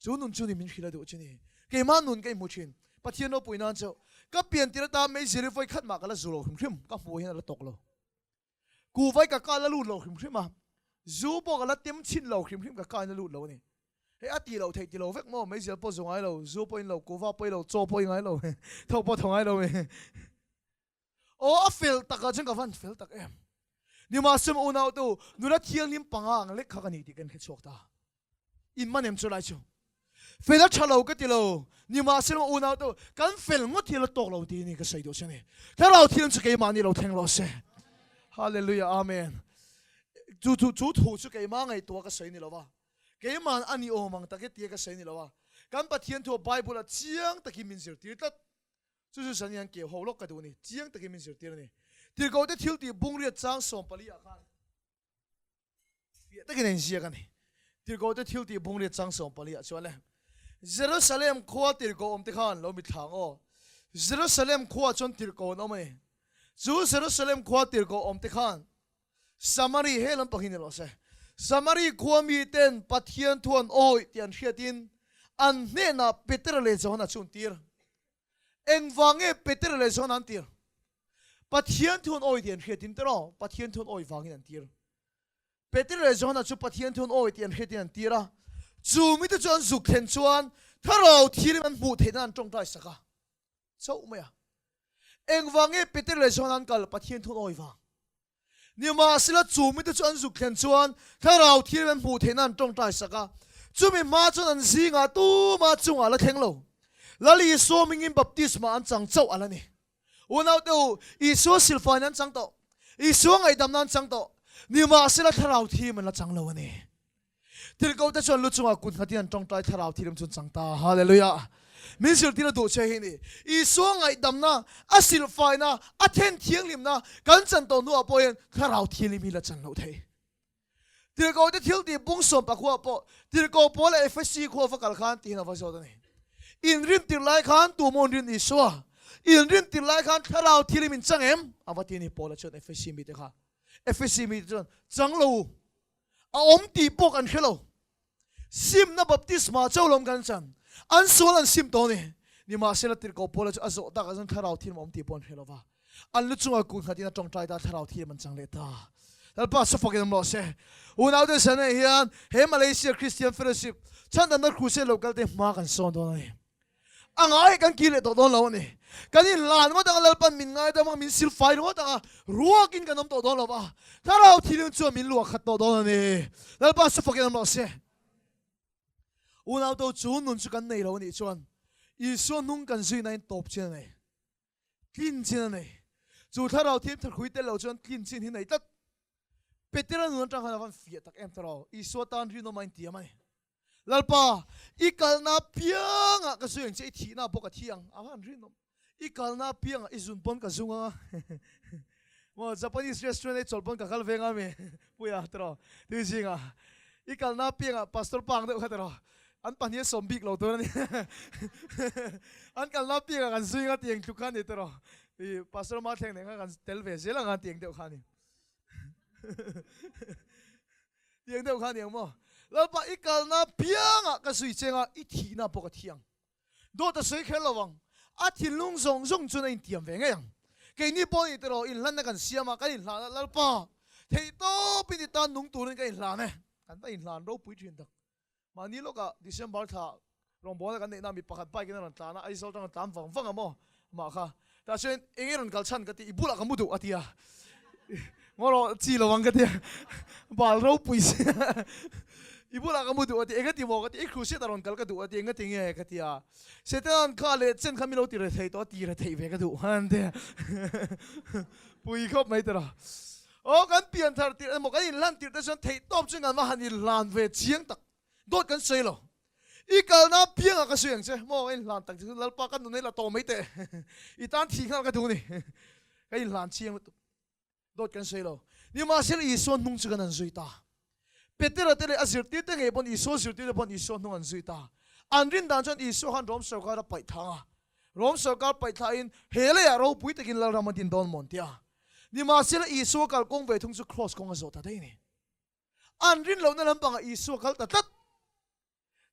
Chu nun chu ni min hrilh a duh chu ni. Keimah nun ka inhmu thin. Pathian ropui nan chauh. Ka pian tir atan meizial hi vawi khat mah ka la zu lo hrim hrim. Ka hmuh hian a la tawk lo. Kuhvai ka ka la lut lo hrim hrim a. Zu pawh ka la tem chhin lo hrim hrim ka ka in a lut lo a ni. Hei a tih loh theih ti lo vek maw? Meizial pawh zu ngai lo, zu pawh in lo, kuhva pawh i lo, chaw pawh i ngai lo, thawk pawh thaw ngai lo mi. Aw a fel tak ah chuan ka van fel tak em. Nimahsem unau te u, nula thianghlim panga ang lek kha ka ni tih kan hre chhuak ta. In man em chu lai chu? Fel a tha lo ka ti lo, nimahsela unau te u, kan fel ngawt hi a la tawk lo tih ni ka sawi duh che a ni. Thlarau thiam chu keimahni lo thleng lo se. Hallelujah Amen. Chu chu chu thu chu keimah ngaihtuah ka sawi ni lo va, keima'n a ni awm ang tak e tia ka sawi ni lo a, kan Pathian thu a Bible a chiang takin min zirtir tlat. Chu chu zan hian keu ho lawk ka duh a ni, chiang takin min zirtir a ni. Tirhkohte thil tih bungriat chang 14 ah khan Fiah takin a inziak a ni. Tirhkohte thil tih bungriat chang 14 ah chuan le, Jerusalem khua tirhkoh awmte khan lo mitthla ang aw. Jerusalem khua chuan tirhkoh an awm a ni. Chu Jerusalem khua tirhkoh awmte khan Samari he lampang hi ni rawh se. Samari khua miten Pathian thu an awih tih an hriatin an hnenah Petera leh Johana chu an tir. Engvang nge Petera leh Johana an tir? Pathian thu an awih tih an hriatin tiraw? Pathian thu an awih vangin an tir. Petera leh Johana chu Pathian thu an awih tih an hriatin an tir a. Chu mite chu an zuk thlen chuan Thlarau Thianghlim an hmuh theih nan an tawngtai sak a. Chauh mai a. Engvang nge Petera leh Johana an kal? Pathian thu an awih vang. Nimahsela chu mite chu an zuk thlen chuan Thlarau Thianghlim an hmuh theih nan an tawngtai sak a. Chumi hma chuan an zingah tuma chungah la thleng lo. Lal Isua hmingin baptisma an chang chauh a la ni. Unaute u, Isua silfaiin an chang tawh. Isua ngaihdamna an chang tawh. Nimahsela Thlarau Thianghlim an la chang lo a ni. Tirhkohte chuan lu chungah kut nghatin an tawngtai Thlarau Thianghlim chu an chang ta. Hallelujah! Min zirtir a duh che hi ni. Isua ngaihdamna, a silhfaina, a then thianghlimna kan chan tawh hnuah pawh hian Thlarau Thianghlim hi la chan loh thei. Tirhkohte thil tih bung 14 pawh Tirhkoh Paula Efesi khua va kal khan tihin a va zawt a ni. Inrin tirh lai khan tu maw inrin Isua? Inrin tirh lai khan Thlarau Thianghlim in chang em? A va ti a ni Paula chuan Efesi mite kha. Efesi mite chuan chang lo u. A awm tih pawh kan hre lo. Simna baptisma chauh lawm kan chan. An sual an sim tawh a ni. Nimahsela Tirhkoh Paula chu a zawh takah chuan Thlarau Thianghlim a awm tih pawh an hre lo va. An lu chungah kut nghatin a tawngtai ta Thlarau Thianghlim an chang leh ta. Lalpa chu fakin awm rawh se. Unaute Saneh hian he Malaysia Christian Fellowship chhandamna Crusade lo kalte hma kan sawn dawn a ni. A ngai kan kir leh tawh dawn lo a ni. Kan inhlan ngawt anga Lalpan min ngaidam anga min silfai ringawt anga ruakin kan awm tawh dawn lo va, Thlarau Thianghlim chuan min luah khat tawh dawn a ni. Lalpa chu fakin awm rawh se. Unauto chu nun chu kan nei lo a nih chuan Isua hnung kan zui nain tawp chin a nei, tlin chin a nei. Chu Thlarau Thianghlim tharkhui tel lo chuan tlin chin hi nei tlat. Petera nun atang khan a van fiah tak em tawh lo. Isua tan rinawm a intiam a ni. Lalpa, i kalna apiangah ka zui ang che, i thihna pawh ka thi ang. A van rinawm. I kalna apiangah i zun pawn ka zung anga. Maw, Japanese restaurant ei chawlh pawn ka kal ve nga mi? Puia, tiraw? Tui zingah. I kalna apiangah pastor pa ang deuh kha tiraw? An pahnih a sawm bik lo tur a ni. An kalna apiangah kan zui anga tiang tluk kha a ni tiraw? I pastor ma thleng nen khan kan tel ve zel anga tiang deuh kha a ni. Tiang deuh kha a ni ang maw? Lalpa, i kalna piangah ka zui cheng a, i thihna pawh ka thi ang. Dawt a sawi kher lo ang. A thinlung zawng zawng chuan a intiam ve ngei ang. Keini pawh nih tiraw inhlanna kan siam a, kan inhlan a, Lalpa, theihtawpin i tan nung turin ka inhlan e. Kan va inhlan ropui thin tak. Mahni lawkah December thla rawngbawlna kan neihna mi pakhat bike in a rawn tlan a, Aizawl atang a tlan vang vang a maw mah kha. Tah chuan eng nge rawn kal chhan ka ti, i bulah ka mu duh a ti a. Ngaw rawh chi lo ang ka ti a, bal ropui si i bulah ka mu duh a ti, eng a ti maw ka ti, i crusade a rawn kal ka duh a ti, eng a ti nge ka ti a. Setanan kha leh chen kha mi lo ti re thei tawh a, ti re theih ve ka duh han ti a. Pui khawp mai tawh. Aw kan pian thar tirh emaw kan inhlan tirh te chuan theih tawp chu kan va han inhlan ve chiang tak dawt kan sawi lo. I kalna piangah ka sawi ang che maw ka inhlan tak che chu Lalpa ka nun hi la tawh mai teh i tan thih nghal ka duh ni ka inhlan chiang lutuk dawt kan sawi lo. Nimahsela Isua hnung chu kan han zui ta. Petera te leh a zirtirte ngei pawn Isua zirtirte pawn Isua hnung an zui ta. An rin dan chuan Isua khan Rom sorkar a paih thlang a. Rom sorkar paih thlahin he leiah ropui takin Lalram a din dawn mawn tia. Nimahsela Isua kal kawng ve thung chu Kraws kawng a zawh ta daih a ni. An rin lohna lampangah Isua kal ta tlat.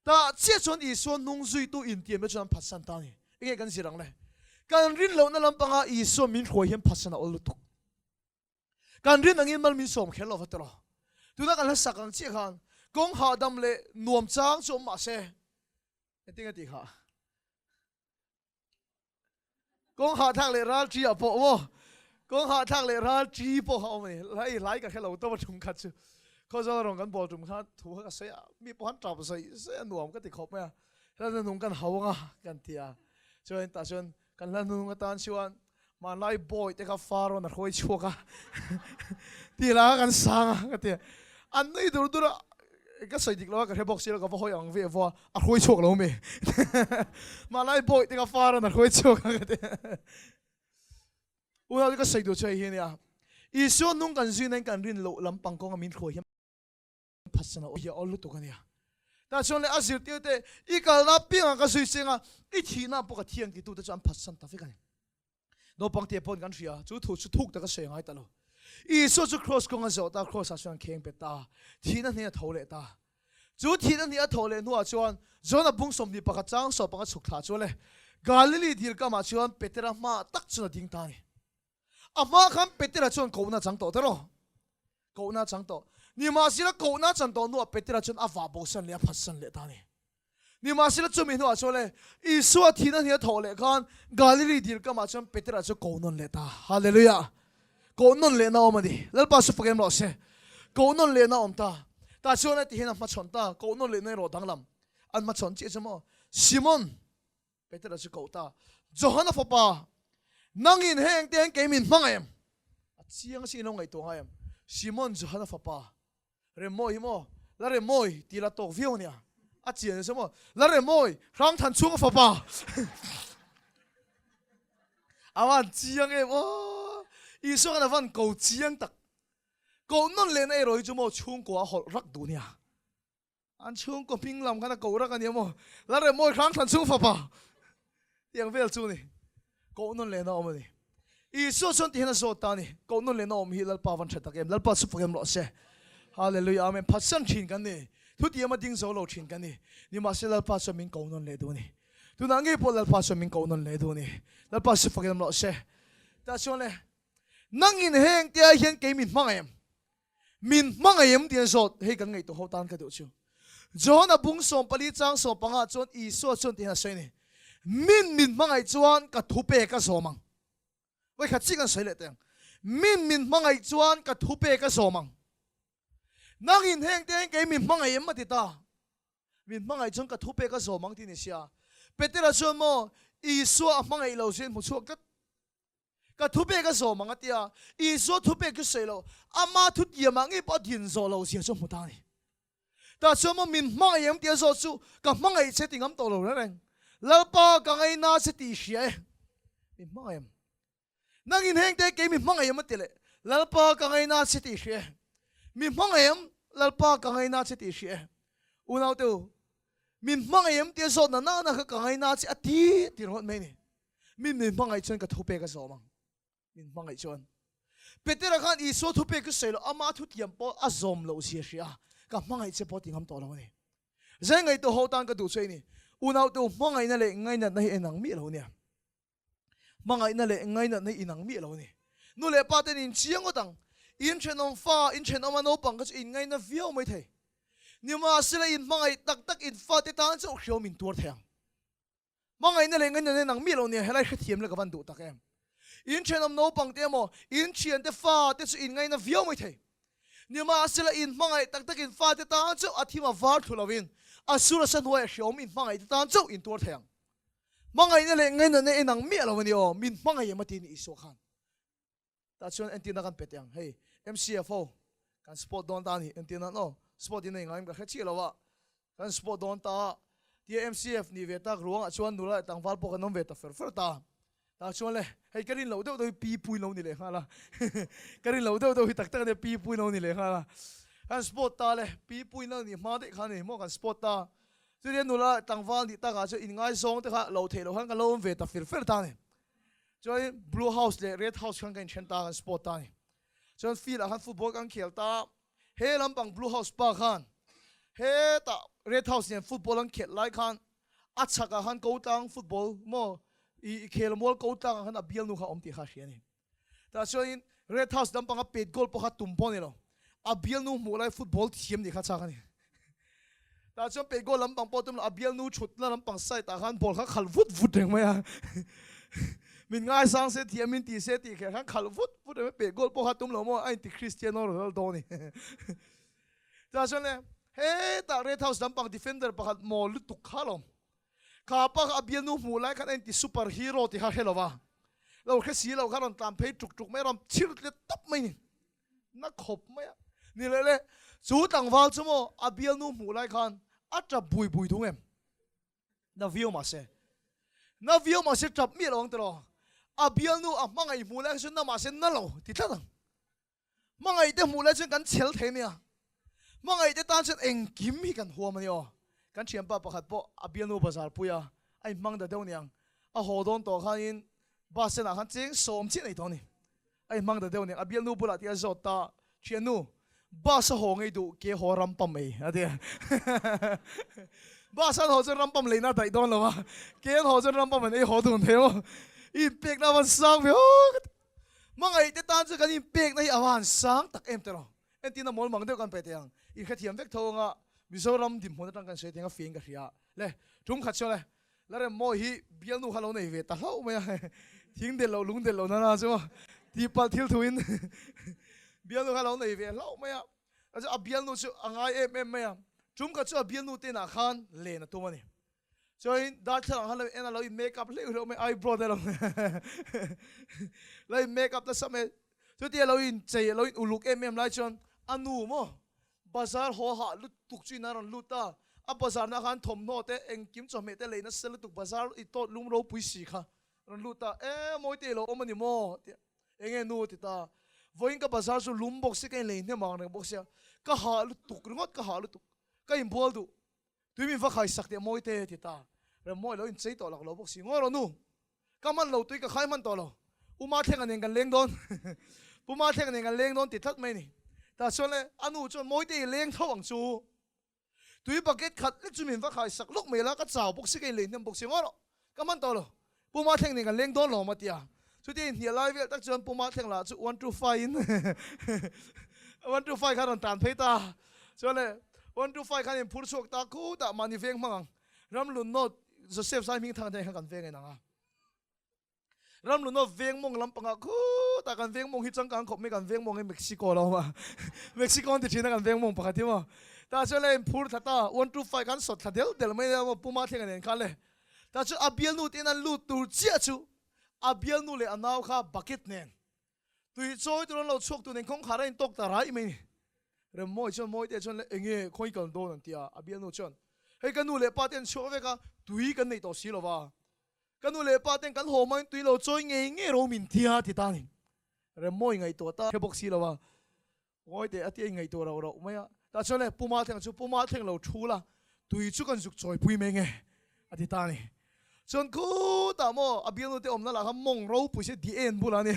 Tah chiah chuan Isua hnung zuitu intiamna chuan an phatsan ta a ni. Enge kan zir ang le? Kan rin lohna lampangah Isua min hruai hian phatsan a awl lutuk. Kan rin angin mal min sawm kher lo va tawh. Tuna kan hla sak ang chiah khan kawng hahdam leh nuam chang chu awm mah se, engtin a tih kha? Kawng hahthlak leh ral ṭi ah pawh maw? Kawng hahthlak leh ral ṭi pawh kha a awm a ni. Hei hlai ka hre lo tawp a ṭhum khat chu. Khawzawl rawn kan bawl ṭum khan thu kha ka sawi a, mi pawh han ṭap zawih zawih a nuam ka ti khawp mai a. Hla hnunung kan hau ang a kan ti a. Chuan tah chuan kan hla hnunung atan chuan hmanlai bawi te kha fa rawn a hruai chhuak a tih lah kha kan sang a ka ti a. An nui dur dur a, ka sawi dik lo a ka hre bawk si lo ka va hawi ang ve vaw a, a hruai chhuak lo mi. Hmanlai bawi te kha fa rawn a hruai chhuak a ka ti a. Unau te ka sawi duh chu hei hi a nia, Isua nung kan zui nain kan rin loh lampang kawnga min hruai hian phatsan a awm awl lutuk a nia. Tah chuan leh a zirtir te, I kalna apiangah ka zui cheng a, i thihna pawh ka thiang titu te chu an phatsan ta vek a ni. Naupang te pawhin kan hria, chu thu chu thuk taka sawi a ngai ta lo. Isua chu kraws kawng a zawh ta, kraws ah chuan an kheng bet ta, thihna hnen a tho leh ta. Chu thihna hnih a thawh leh hnuah chuan Jona bung 21 chang sawpanga chhuk thla chu le Galili dil kamah chuan Petera hma tak chuan a ding ta a ni. A hma khan Petera chuan kohna a chang tawh tiraw? Kohna a chang tawh. Nimahsela kohna a chan tawh hnuah Petera chuan a vah bosan leh a phatsan leh ta a ni. Nimahsela chumi hnuah chuan le Isua thihna hnih a thawh leh khan Galili dil kamah chuan Petera chu ko nawn leh ta. Hallelujah! Koh nawn lehna awm a ni. Lalpa chu fak em rawh se. Koh nawn lehna awm ta. Tah chuan a ti hian a hmachhawn ta. Koh nawn lehna erawh danglam. An hmachhawn chiah chu maw? Simon, Petera chu koh ta. Johana fapa, nangin heng te hian kei min hmang em? A chiang asin ilo ngaihtuah ngai em? Simon, Johana fapa, Remawi hi maw? La Remawi tih la tawk viau ania. A chian nasa maw? La Remawi, Hrangthan chhunga fapa. A van chiang em aw. Isua khan a van ko chiang tak. Koh nawn lehna erawh hi chu maw chhungkua a hawlh rak duh nia. An chhungkaw hming lam khan a ko rak ania maw? La Remawi, Hrangthan chhung fapa. Tiang vel chu ni. Koh nawn lehna awm a ni. Isua chuan tihian a zawt ta a ni. Koh nawn lehna awm hi Lalpa van tha tak em? Lalpa chu fak em rawh se. Hallelujah Amen. Phatsan thin kan ni. Thutiam a ding zo lo thin kan ni. Nimahse Lalpa chuan min ko nawn leh duh a ni. Tunah ngei pawh Lalpa chuan min ko nawn leh duh a ni. Lalpa chu fak em rawh se. Tah chuan le, nangin heng te ah hian kei min hmangaih em? Min hmangaih em tih a zawt, hei kan ngaihtuah ho tan ka duh chu. Johana bung 14 chang 15 chuan Isua chuan tihian a sawi a ni, Min min hmangaih chuan ka thu pek a zawm ang. Vawikhat chiah kan sawi leh teh ang. Min min hmangaih chuan ka thu pek a zawm ang. Nangin heng te hian kei min hmangaih em a ti ta. Min hmangaih chuan ka thu pek a zawm ang tih ni sia. Petera chuan maw Isua a hmangaih lo zin hmu chhuak tlat. Ka thupek a zawm ang a ti a, Isua thupek chu sawi lo, ama thutiamah ngei pawh a din zawh lo zia chu a hmu ta a ni. Tah chuan maw min hmangaih em tih a zawh chu ka hmangaih che ti ngam tawh lo reng reng. Lalpa ka ngaina che tih i hria e. Min hmangaih em? Nangin heng te kei mi hmangaih em a ti leh. Lalpa ka ngaina che tih i hria e. Mi hmangaih em? Lalpa ka ngaina che tih i hria e. Unaute u, min hmangaih em tih a zawh na nana kha ka ngaina che a ti ti rawt mai a ni. Min min hmangaih chuan ka thupek a zawm ang. Min hmangaih chuan. Petera khan Isua thupek chu sawi loh, ama thutiam pawh a zawm loh zia hria a, ka hmangaih che pawh ti ngam tawh lo a ni. Zai ngaihtuah ho tan ka duh chu a ni. Unaute u, hmangaihna leh ngainatna hi inang miah lo nia. Hmangaihna leh ngainatna hi inang miah lo a ni. Nu leh pa ten in chiang ngawt ang. In thenawm fa, in thenawma naupang kha chu in ngaina viau mai thei. Nimahsela in hmangaih tak tak in fate tan chauh hriau min tuar thei ang. Hmangaihna leh ngaihna nen ang miah lo nia helai hrethiam la ka van duh tak em. In thenawm naupang te emaw, in thian te fa te chu in ngaina viau mai thei. Nimahsela in hmangaih tak tak in fa te tan chauh a thim a var thlu lovin a sur a sa hnuai a hreawm in hmangaih te tan chauh in tuar thei ang. Hmangaihna leh ngaihna nen ang miah lo a ni aw, min hmangaih em a ti ni Isua khan. Tah chuan entirna kan pe teh ang, hei MCF ho kan sport dawn ta a ni, entirna aw sport in a ingai em ka hre chiah lo a, kan sport dawn ta a, tia MCF nih ve tak ruangah chuan nula leh tlangval pawh kan awm ve ta fer fer ta, tah chuan le hei ka rin loh deuh deuh hi pi pui lo ni leh nghal a, ka rin loh deuh deuh hi tak tak a nia pi pui lo ni leh nghal a, kan sport ta le pi pui na nih hma daih kha a ni maw kan sport ta, chutia nula leh tlangval nih takah chuan inngaizawng te kha lo theih loh khan kan lo awm ve ta fer fer ta a ni. Chuanin Blue House leh Red House khan kan inthen ta, kan sport ta a ni. Chuan field ah khan football kan khel ta, he lampang Blue House pa khan hetah Red House nen football an khelh lai khan a chhak ah khan ko tlang football maw i khel mual ko tlang ah khan a bialnu kha a awm tih kha a hria a ni. Tah chuanin Red House lampang a pet goal pawh kha tum pawh a ni lo, a bialnu hmuh lai football thiam nih kha chak a ni. Tah chuan peh goal lampang pawh tum lo, a bialnu thutna lampang side ah khan ball kha khalh vut vut reng mai a. Min ngaisang se thiam in ti se tih kher khan khalh vut vut reng mai, peh goal pawh kha tum lo maw, a inti Cristiano Ronaldo a ni. Chutah chuan le hetah Red House lampang defender pakhat maw lutuk kha alawm. Kha pa kha a bialnu hmuh lai khan a inti super hero tih kha hre lo va, lo hre si lo kha rawn tlan phei tuk tuk mai a, rawn chhir tlet tawp mai ni. Na khawp mai a. Ni leh le, chu tlangval chu maw a bialnu hmuh lai khan a tap bui bui thung em? Na viau mahse. Na viau mahse tap miah lo ang tiraw? A bialnu a hmangaih hmuh lai kha chuan na mahse na lo ti tlat ang. Hmangaih te hmuh lai chuan kan chhel thei ania. Hmangaih te tan chuan engkim hi kan huam ania aw. Kan thianpa pakhat pawh a bialnu bazar pui a, a inhmang ta deuh niang. A haw dawn tawh khanin bus stand ah khan cheng sawm chiah nei tawh a ni. A inhmang ta deuh aniang. A bialnu bulah tih a zawt ta, Thiannu, bus a haw ngei duh ke haw ram pam ei a ti a. Bus an haw chuan ram pam leina a daih dawn lo a, ke an haw chuan ram pam an ei haw dun thei maw. I inpekna a van sang ve aw ka ti. Hmangaih te tan chuan kan inpekna hi a van sang tak em tiraw. Entina mawl mang deuh kan pe teh ang. Inhrethiam vek tho anga Mizoram dinhmun atang kan sawi teh ang a fiain ka hria. Le, tum khat saw le, La rem mawi hi bialnu kha lo nei ve ta hlauh mai a, thing del loh lung del loh nana chu maw tihpalh thil thu in bialnu kha lo nei ve hlauh mai a, a bialnu chu a ngai em em mai a, tum khat chu a bialnu te inah khan len a tum a ni. Chuanin darthlalang khan lo en a, lo in make up hleuh hleuh mai, eyebrow te lo lo in make up nasa mai, chutia lo in chei lo in uluk em em lai chuan a nu maw Bazar haw hah lutuk chu in a rawn lut a, a bazar na khan thawmhnaw te engkim chawhmeh te lei nasa lutuk bazar i tawt lum ropui si kha rawn lut a, e Mawite i lo awm a ni maw? tia enge nu a ti ta, vawiin ka bazar chu lum bawk si ka inlei hnem ang reng bawk sia, ka hah lutuk ringawt ka hah lutuk, ka inbual duh, tui min va khai sak teh Mawite a ti ta, Remmawi lo inchei tawh lak lo bawk si, ngawi rawh nu, Ka hman lo tui ka khai hman tawh lo. U Mathlenga nen kan leng dawn. Pu Mathlenga nen kan leng dawn ti tlat mai ni. Tah chuan le a nu chuan Mawite i leng tho ang chu. Tui bucket khat lek chu min va khai sak lawk mai la, ka chau bawk si ka inlei hnem bawk si ngaw rawh. Ka hman tawh lo. Pu Mathleng nen kan leng dawn lawm a ti a. Chutia inhnial lai vel tak chuan Pu Mathleng lah chu one two five in one two five kha a rawn tan phei ta. Chuan le one two five khan inphur chhuak ta khutah mahni veng hmang ang. Ramlunnaw Joseph Zai hming thang te khan kan veng en ang a. Ramlunnaw veng mawng lampangah khutah kan veng mawng hi changkang khawp mai kan veng mawng hi Mexico lo awm a. Mexico an ti thin a kan veng mawng pakhat hi maw. Tah chuan le inphur thla ta one two five khan sawt thla del del mai a maw Puma thleng a nen khan le. Tah chuan a bialnu te in an lut tur chiah chu a bialnu leh a nau kha bucket nen Tui chawi tur an lo chhuak tur nen kawngkhar a intawk ta raih mai ni. Remmawi chuan Mawite chuan le enge khawi kal dawn an ti a, a bialnu chuan hei ka nu leh pa te an chhuak vek a, tui kan neih tawh si lo va, ka nu leh pa ten kan haw hmain tui lo chawi ngei ngei ro min tia a ti ta ni. Remmawi ngaihtuah ta hre bawk si lo va, Mawite a ti a ingaihtuah rauh rauh mai a, tah chuan le Puma thleng chu Puma thleng lo thu la, tui chu kan zuk chawipui mai nge a ti ta a ni. Chuan khutah maw a bialnu te awmna lah kha mawng ropui sia di en bulah a ni.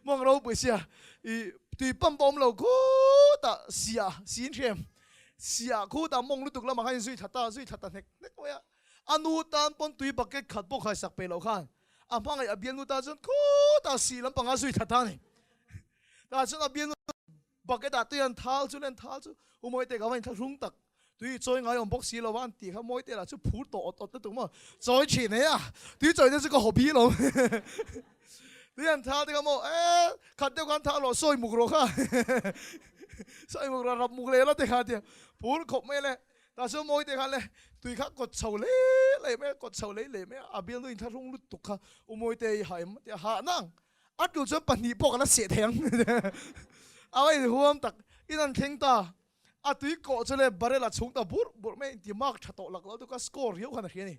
Mawng ropui sia i tui pump a awm lo khutah sia siin hrem sia khutah mawng lutuk lamah khan in zui thla ta zui thla ta hnek hnek mai a. A nu tan pawn tui bucket khat pawh khaisak peih loh khan a hmangaih a bialnu tan chuan khutah si lampangah zui thla ta a ni. Tah chuan a bialnu Bucket ah tui an thal chu le an thal chu u Mawite ka va inthlahrung tak tui chawi ngai awm bawk si lo va an tih kha Mawite lah chu phur tawh awt awt lutuk maw chawi thin e a tui chawi te chu ka hobby lo tui an thal te kha maw e khat deuh khan thal rawh sawi muk rawh kha sawi muk rawh rap muk leh la te kha tia phur khawp mai le tah chuan Mawite khan le tui kha kawt chho leh leh mai a kawt chho leh leh mai a a bialnu inthlahrung lutuk kha u Mawite i ha em tia ha nang A tul chuan pahnih pawh kan la seh thei ang. A va inhuam tak. In an thleng ta. A tui kawh chu le barrel a chhung ta burh burh mai a, inti mark tha tawh lak lo lutuk a, score riau khan a hria a ni.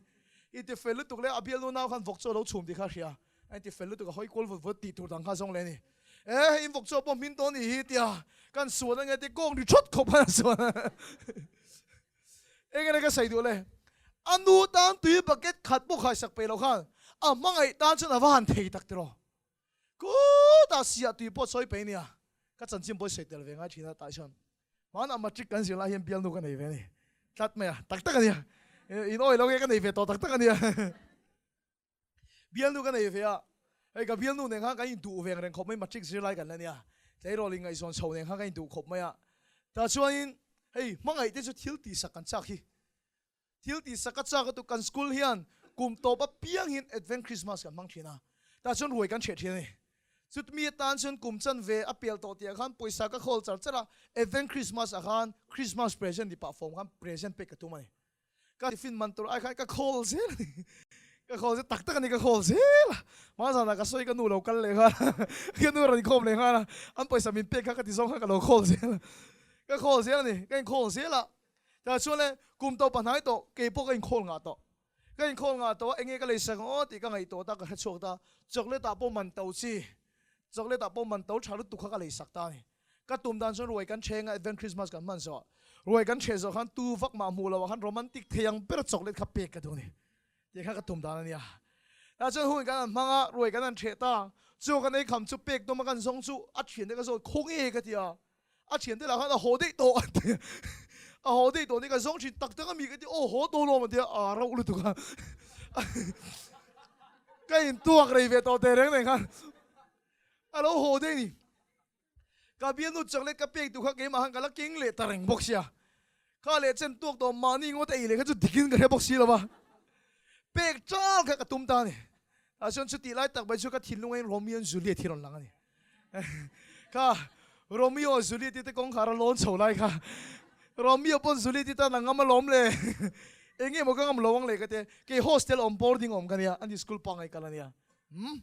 Inti fel lutuk le a bialnu nau khan vawk chu a lo chhum tih kha a hria. A inti fel lutuk a hawi kual vut vut tih tur dang kha a zawng leh a ni. E hei in vawk chu a pawh hmin tawh a nih hi tia kan suan ange ti kawng ri thawt khawp khan a suan a. Eng eng ka sawi duh le? A nu tan tui bucket khat pawh khaisak peih loh khan a hmangaih tan chuan a va han thei tak tiraw? Kutah siah tui pawh sawi peih nia, ka chanchin pawh i sawi tel ve ngai thin a tah chuan hmanah matric kan zir lai hian bialnu ka nei ve a ni tlat mai a, tak tak a nia, in awi lo nge ka nei ve tawh tak tak a nia. Bialnu ka nei ve a, hei ka bialnu nen khan kan induh veng reng khawp mai, matric zirlai kan la nia, tleirawl inngaihzawn chho nen khan kan induh khawp mai a, tah chuanin hei hmangaih te chu thil tihsak kan chak hi, thil tihsak ka chak a tu kan school hian kum tawp apiang hian advent christmas kan hmang thin a. Tah chuan ruai kan hreh thin a ni. Chutmi atan chuan kum chanve a pial tawh tihah khan pawisa ka khawl char char a, Advent Christmas ah khan Christmas present ni pah fawm khan present pek ka tum a ni. Ka tiffin man tur ai khan ka khawl zel a ni. Ka khawl zel tak tak a ni ka khawl zel a. Hma zanah ka sawi ka nu lo kal leh nghal a, ka nu rawn inkhawm leh nghal a, an pawisa min pek kha ka ti zawng khan ka lo khawl zel a. Ka khawl zel a ni, ka inkhawl zel a. Tah chuan le kum tawh pahnai tawh kei pawh ka inkhawl ngah tawh. Ka inkhawl ngah tawh a, enge ka lei sak ang aw tih ka ngaihtuah ta, ka hre chhuak ta. Chocolate ah pawh man to chi, chocolate ah pawh man to tha lutuk kha ka lei sak ta a ni. Ka tum dan chuan ruai kan cheng a, Advent Christmas kan hman zawh ah, ruai kan chhe zawh khan tu vak mah hmuh loh ah khan romantic thei ang ber chocolate kha pek ka duh a ni tih kha ka tum dan a nia. Tah chuan hun kan han hmang a, ruai kan han chhe ta, chaw kan ei kham chu pek tum a kan zawng chu a thiante ka zawt khawnge ka ti a, A thiante lah khan a haw daih tawh an ti a, a haw daih tawh ni ka zawng thin tak tak a mi ka ti aw haw tawh lawm an ti a, aa rauh lutuk a ka intuak rei ve tawh teh reng reng khan a lo haw daih ni. Ka bialnu chocolate ka pek duh kha keimah khan ka la keng leh ta reng bawk sia, kha leh chen tuak tawh mahni ngawt a ei leh kha chu dikin ka hre bawk si lo va, pek chal kha ka tum ta a ni. Tah chuan chutih lai tak mai chu ka thinlung ain Romeo and Juliet hi rawn lang a ni. Kha Romeo Juliet te kawngkhar a lawn chho lai kha Romeo pawn Juliet tan a ngam alawm le eng nge maw ka ngam lo ang le ka ti kei hostel awm boarding awm ka nia ani school pangngai kal ania umm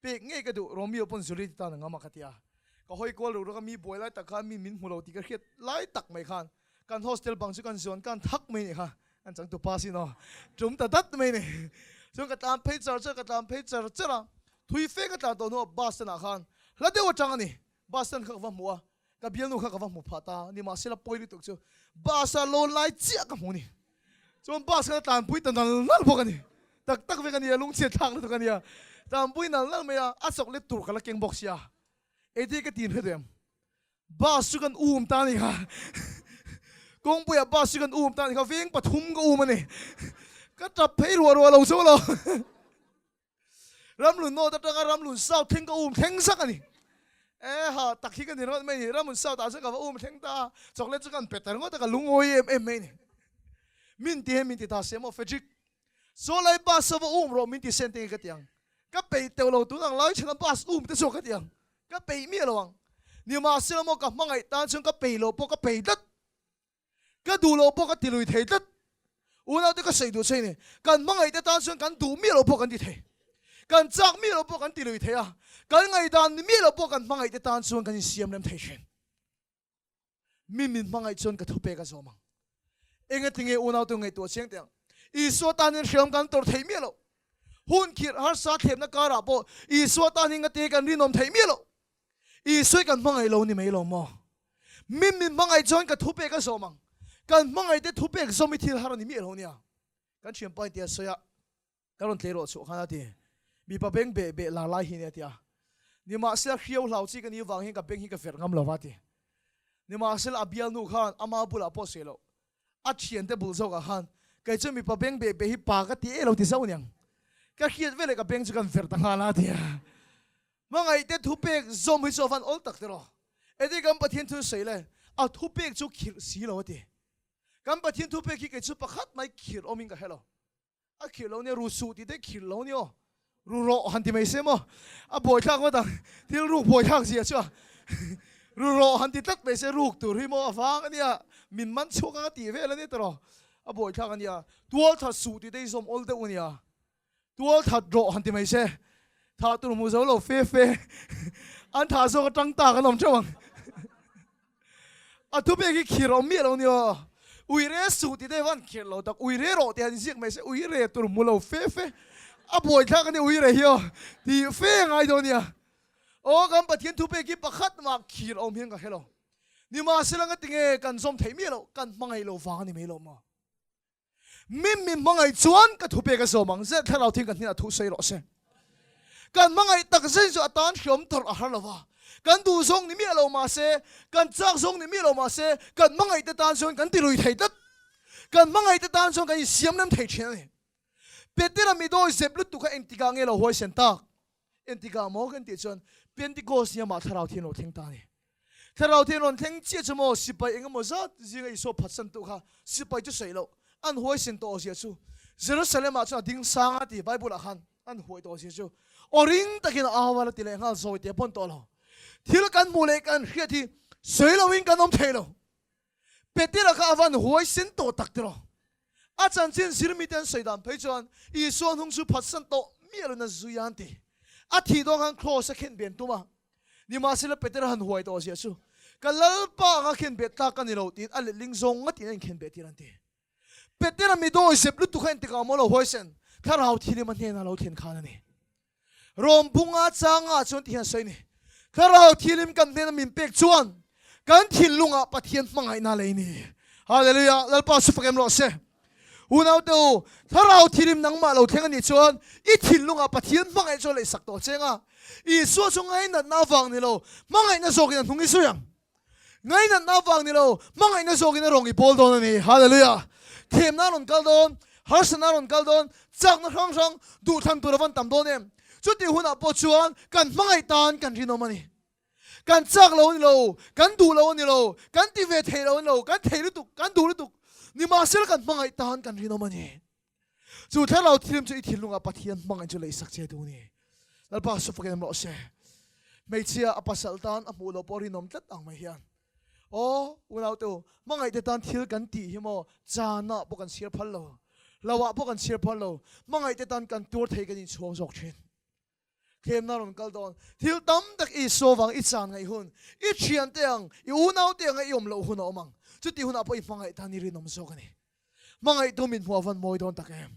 pek ngei ka duh Romeo pawn Juliet tan a ngam a ka ti a ka hawi kual ruk ruk a mi buai lai tak khan mi min hmu lo tih ka hriat lai tak mai khan kan hostel bang chu kan zuan kan thak mai nih kha an changtu pa sin aw tum ta dat mai ni chuan ka tlan phei char char ka tlan phei char char a Thui fe ka tlan tawh hnuah bus stand ah khan hla deuh atang a ni, bus stand kha ka va hmu a, ka bialnu kha ka va hmu phah ta, nimahsela pawi lutuk chu bus a lawn lai chiah ka hmu ni. Chuan bus kha tlanpui ta nal nal bawk a ni, tak tak vek a nia, lungchhiat thlak lutuk a nia, tlanpui nal nal mai a, a chocolate tur ka la keng bawk sia, engtin ka tin hre duh em? Bus chu kan um ta a ni kha, kawngpuiah bus chu kan um ta a ni kha, veng pathum ka um a ni, ka tap phei ruah ruah lo chu lo. Ramlun North atanga Ramlun South thleng ka um thleng zak a ni. E ha, tak hi ka ni ringawt mai a ni. Ramlun South ah chuan ka va um thleng ta a, chocolate chu kan pe ta ringawt a, ka lungawi em em mai a ni. Min ti hian min ti ta si a maw Frederick? Saw lai bus a va um rawh min ti sen te ka ti ang. Ka peih teuh lo tun ang lai chhan a bus um te chu ka ti ang. Ka peih miah lo ang. Nimahsela maw ka hmangaih tan chuan ka peih loh pawh ka peih tlat. Ka duh loh pawh ka ti lui thei tlat. Unaute ka sawi duh che ni. Kan hmangaihte tan chuan kan duh miah loh pawh kan ti thei. Kan chak miah loh pawh kan ti lui thei a. Kan ngaihdan ni miah loh pawh kan hmangaihte tan chuan kan insiam rem thei thin. Mi min hmangaih chuan ka thupek a zawm ang. Engatinge unaute ngaihtuah chiang teh ang. Isua tan hian hreawm kan tawrh theih miah loh. Hun khirh harsa thlepna karah pawh Isua tan hian ngati kan rinawm theih miah loh. Isua hi kan hmangaih lo ni mai lo maw? Min min hmangaih chuan ka thupek a zawm ang. Kan hmangaihte thupek zawm hi thil har a ni miah lo nia. Kan thianpa in tia sawi a, ka rawn tleiraw chhuah khan a ti. Mipa beng beh beh lar lai hi nia ti a. Nimahsela hriau hlau chi ka nih vang hian ka beng hi ka verh ngam lo va ti. Nimahsela a bialnu khan ama bulah pawh sawi loh. A thiante bul zawkah khan kei chu mipa beng beh beh hi pa ka ti e lo ti zauh aniang. Ka hriat veleh ka beng chu kan verh ta nghal a ti a. Hmangaihte thupek zawm hi chu a van awl tak tiraw? Eti kan Pathian thil sawi le, a thupek chu khirh si lo a ti. Kan Pathian thupek hi kei chu pakhat mai khirh awmin ka hre lo. A khirh lo nia, ru suh tih te khirh lo nia aw. Ru rawh han ti mai se maw? A buaithlak ngawt ang, thil ruk buaithlak zia chu a. Ru rawh han ti tlat mai se ruk tur hi maw a vang a nia, min man chhuak ang a tih vel a nia tiraw? A buaithlak a nia, tual that suh tih te hi zawm awl deuh a nia. Tual that rawh han ti mai se, thah tur hmu zo lo fe fe an thah zawk atang tak an awm theuh ang. A thupek hi khir awm miah lo nia, ui re suh ti deuh an khir lo tak, ui re rawh tih han ziak mai se, ui re tur hmu lo fe fe a buaithlak a nia ui re hi aw tih fe a ngai dawn nia. Aw kan Pathian thupek hi pakhat mah khir awm hian ka hre lo. Nimahsela ngatinge kan zawm theih miah loh, kan hmangaih lo vang a ni mai lo maw? Min min hmangaih chuan ka thupek a zawm ang zet thlarau thing kan hnenah thu sawi rawh se. Kan hmangaih tak zet chu a tan hriam tawrh a har lo va. Kan duh zawng ni miah lo mah se, kan chak zawng ni miah lo mah se, kan hmangaih te tan chuan kan ti lui thei tlat. Kan hmangaih te tan chuan kan insiam rem thei thin a ni. Petera midawi zep lutuk kha engtikah nge lo huaisen tak? Engtikah maw kan tih chuan Pentecost nia mah thlarau thian lo thleng ta a ni. Thlarau thian rawn thleng chiah chu maw sipai eng emaw zat zinga Isua phatsan tu kha sipai chu sawi loh an huaisen tawh zia chu Jerusalem ah chuan a ding sang a ti Bible ah khan. An huai tawh zia chu aw ring takin a au a la ti leh nghal zawi teh pawn tawh lo. Thil kan hmuh leh kan hriat hi sawi loin kan awm thei lo. Petera kha a van huai sen tawh tak tiraw? A chanchin zirmite an sawi dan phei chuan Isua hnung chu phatsan tawh miah loin a zui a an ti. A thih dawn khan kraws a khen ben tum a, nimahsela Petera han huai tawh zia chu ka Lalpa anga khen bet tlak ka ni lo tiin a letling zawng ngatin a inkhen bet tir an ti. Petera mi dawi zep lutuk a entikah maw lo huaisen thlarau thilim a hnenah lo thlen khan a ni. Rom bunga changa chuan ti hian sawi ni. Thlarau thilim kan hnena min pek chuan kan thinlungah Pathian hmangaihna lei ni. Hallelujah! Lalpa chu fak em rawh se. Unaute u, thlarau thilim nangmah lo thleng a nih chuan i thinlungah Pathian hmangaih chu a lei sak tawh cheng a. Isua chu ngainatna avang ni lo, hmangaihna zawkin a hnung i zui ang. Ngainatna avang ni lo, hmangaihna zawkin a rawn i pawl dawn a ni. Hallelujah! Themna a rawn kal dawn, harsatna a rawn kal dawn, chakna hrang hrang duhthlan tur a van tam dawn em? Chutih hunah pawh chuan kan hmangaih tan kan rinawm a ni. Kan chak lo a ni lo, kan duh lo a ni lo, kan ti ve thei lo a ni lo, kan thei lutuk, kan duh lutuk. Nimahsela kan hmangaih tan kan rinawm a ni. Chu thlarau thirim chu i thinlungah Pathian hmangaih chu leisak che duh ni. Lalpa su fakin rawh se. Hmeichhia a pasal tan a hmuh loh pawh rinawm tlat ang mai hian. Aw, unau te u, hmangaih te tan thil kan tih hi maw chanah pawh kan chhiar phal lo, hlauhah pawh kan chhiar phal lo, hmangaih te tan kan tuar thei kan inchhuang zawk thin. Thlemna rawn kal dawn. Thil tam tak Isua vang i chan ngaih hun, i thiante ang, i unaute anga i awm loh hun a awm ang. Chuti hunah pawh i hmangaih tan i rinawm zawk a ni. Hmangaihtu min hmuh a van mawi dawn tak em?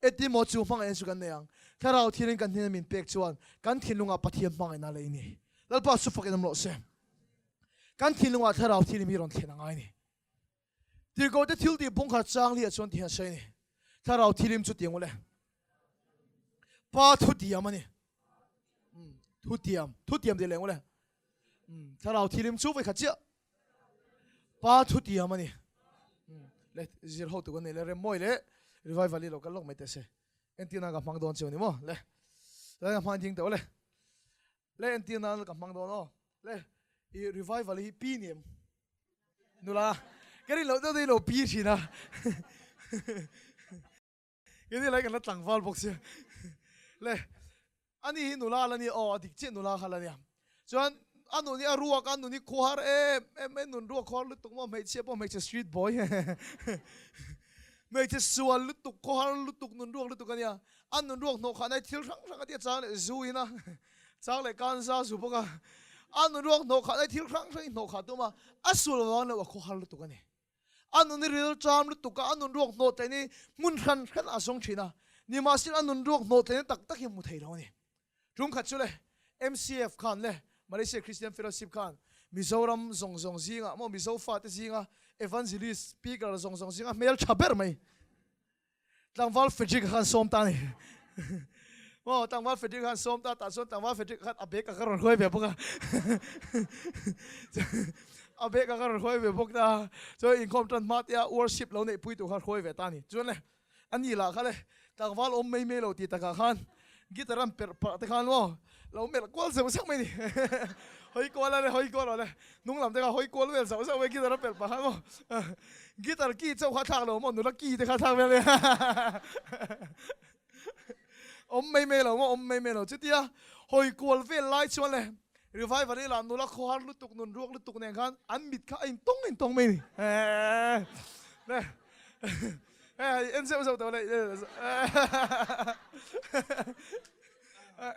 Engtin maw chu hmangaihna chu kan nei ang? Thlarau thilin kan hnena min pek chuan kan thinlungah Pathian hmangaihna lei ni. Lalpa chu fakin awm rawh se. Kan thinlungah thlarau thilin mi rawn thlen a ngai ni. Tirhkohte thil tih bawngkhar chang liah chuan ti hian sawi a ni. Thlarau thilim chu tiang ule. Pa thutiam a ni. Thutiam, thutiam tih leh ule. Thlarau thilim chu vawikhat chiah. Pa thutiam a ni. Le zir ho tu kan nei le rem mawi leh revival hi lo kal lawk mai teh se. Entir nan ka hmang dawn chiu ni maw? Le. Le ka hmang ding teh ule. Le entir nan ka hmang dawn aw. Le i revival hi pi ni em? Nula, ka rin loh deuh deuh i lo pi thin a. Keini lai kan la tlangval bawk sia. Le, ani hi nula la ni aw, a dik chiah nula kha la nia. Chuan a nun hi a ruak a, a nun hi khuar em em mai, nun ruak khuar lutuk maw, hmeichhia pawh hmeichhe street boy hmeichhe sual lutuk, khawhar lutuk, nun ruak lutuk a nia. A nun ruak hnawh khan ai thil hrang hrang a tia chang leh zu in a. Chang leh kan za zu bawk a, a nun ruak hnawh khat ai thil hrang hrang in hnawh khat tum a, a sul vang lo a khaw har lutuk a ni. A nun i ril ṭam lutuk a, a nun ruak hnawh tlein i hmun hran hran ah a zawng ṭhin a, nimahsela a nun ruak hnawh tlein tak tak hi a hmu thei lo a ni. Tum khat chu le MCF khan le Malaysia Christian Fellowship khan Mizoram zawng zawng zingah maw Mizo fate zinga Evangelist speaker zawng zawng zinga hmel ṭha ber mai Tlangval Frederick khan sawm ta a ni. Maw tlangval Frederick khan sawm ta tah chuan tlangval Frederick khan a bag a ka rawn hruai ve bawk a. A bag a ka rawn hruai ve bawk ta. Chuan inkhawm tan hma tia worship lo neih pui tur kha hruai ve ta a ni. Chuan le a ni lah kha le tlangval awm mai mai lo tih takah khan guitar an perh parh te khan maw lo melh kual zeuh zeuh mai ni. Hawi kual a le hawi kual a le hnung lam te kha hawi kual vel zauh zauh mai guitar a perh pah khan maw guitar key chauh kha thlak lo maw nula key te kha thlak vel mai awm mai mai lo maw awm mai mai lo chutia hawi kual vel lai chuan le revival i lah nula khawhar lutuk nun ruak lutuk nen khan an mit kha a intawng intawng mai ni le Hei en zeuh zeuh tawh le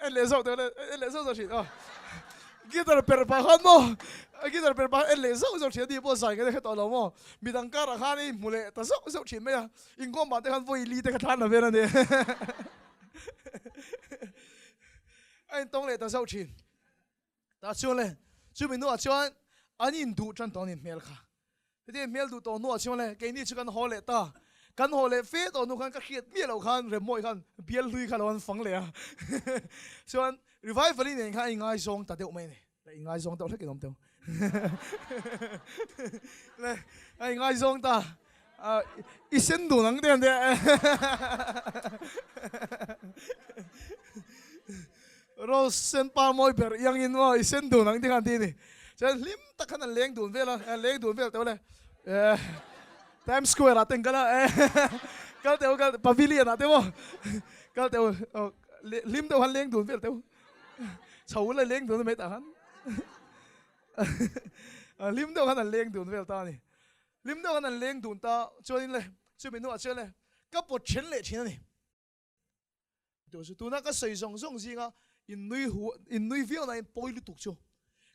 en leh zauh tawh le en leh zauh zauh thin aw guitar per pah khan maw guitar per pah en leh zauh zauh thin a ni pawh zai ka hre tawh lo maw midang karah khan i hmu leh ta zauh zauh thin mai a inkhawm ah te khan vawi li te kha thlan la vel a ni a intawng leh ta zauh thin. Tah chuan le, chumi hnuah chuan an induh tan tawh a ni hmel kha. Hetiang hmel duh tawh hnuah chuan le, keini chu kan haw leh ta. Kan haw leh fe tawh hnu khan ka hriat miah loh khan Remmawi khan bial hlui kha lo an fang leh a. Chuan Revival-i nen khan a ingaizawng ta deuh mai a ni. La ingaizawng deuh hlek in awm teu. Le, a ingaizawng ta. I sen dun ang te an tia. Rose sen pa mawi ber iangin maw i sen dun ang te khan ti a ni. Chuan hlim tak khan an leng dun vel a, an leng dun vel teuh le. Times Square ah te an kal a, kal teuh kal pavilion ah te maw kal teuh. Hlim deuh han leng dun vel teu. Chho la leng dun mai tah khan. Hlim deuh khan an leng dun vel ta a ni. Hlim deuh khan an leng dun ta chuanin le chumi hnuah chuan le ka pawt then leh thin a ni. Chu tuna ka sawi zawng zawng zinga in nui hu in nui viau nain pawi lutuk chu